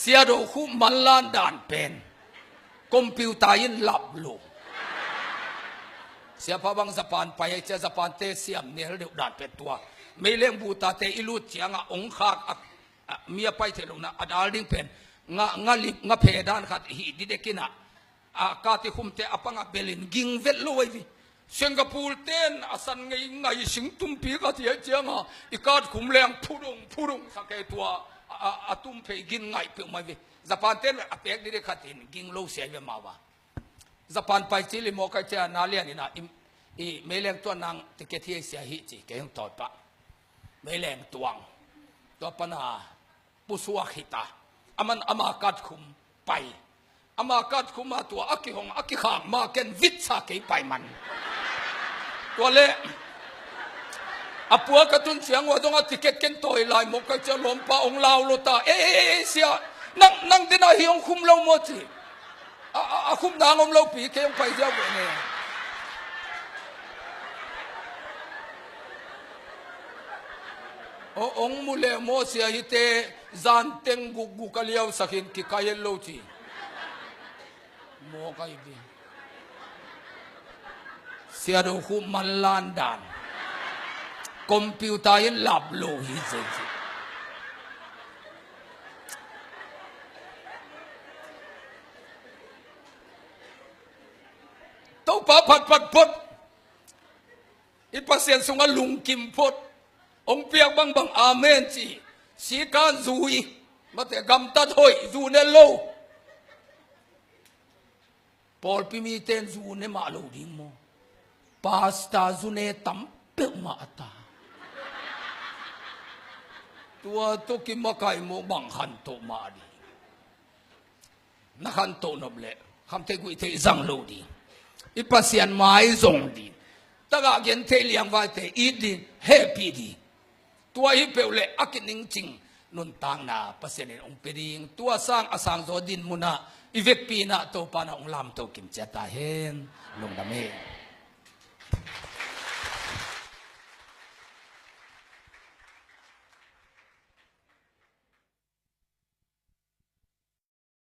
Siado khu manlan dan pen computer in lap lo. Siapa bang Japan pai ai cia Japan te siam nel deuh dan pen tua. Meileng buta te i lut cianga ong khak a, a, mi a pai thei lo na a dal ding pen nga, nga lip nga phe dan khat hi di dekinah a kati khumte a panga belin ging vet lo ai vi. Singapore ten a san ngei ngai sing tumpi ka ti ai cianga i kat khum leng phudung phudung sa kei tua a, a, a tum phei gin ngai peuh mai vi. Japan ten a pek dide khatin ging lo sia ai ve mau va. Japan pai ci li mawk ai cia Na Lian inah i, i meileng tuan nang ticket hi ai sia hi ci kei hong tawi pah. Meileng tuang tua pana pusuak hita. Aman ama kat khum pai. Ama kat khum a tua a kihong a kikhak ma ken vitsa kei pai man. Tua le a pua ka tun ciang ua donga ticket ken tawi lai mawk kai cia lawmpa ong lau lo ta. Ei, ei, ei, ei, sia, nang, nang dena hi ong khum lo maw ci. A, a, a khum nang om lo pi kei ong pai ziau ve ne. O, ong mu le maw sia hite zan teng guk guk a liau sakin kikai el lo ci. Mawk ai bi. Siado khu manlan dan computer in lap lo hi zai zai. Topa phat phat phot. I Pasian sungah lungkim phot. Ong piak bangbang amen ci. Sikan zui. Mate gamtat hoih zu ne lo. Pawlpi miten zu ne mah lo ding maw? Pastor zu ne tam peuhmah a ta. Tua tawh kimakai maw bang khantoh mah ding. Na khantoh nop leh khamtheih guihtheih zang lo ding. I Pasian mai zong ding. Tagah gentheih liangvaite it ding, hehpih ding. Tua hi peuh leh a kiningcing nuntakna Pasian in hong pia ding. Tua sang a sangzaw din munah i vekpi inah Topa na hong lamto kim ciat ta hen. Lungdam hi.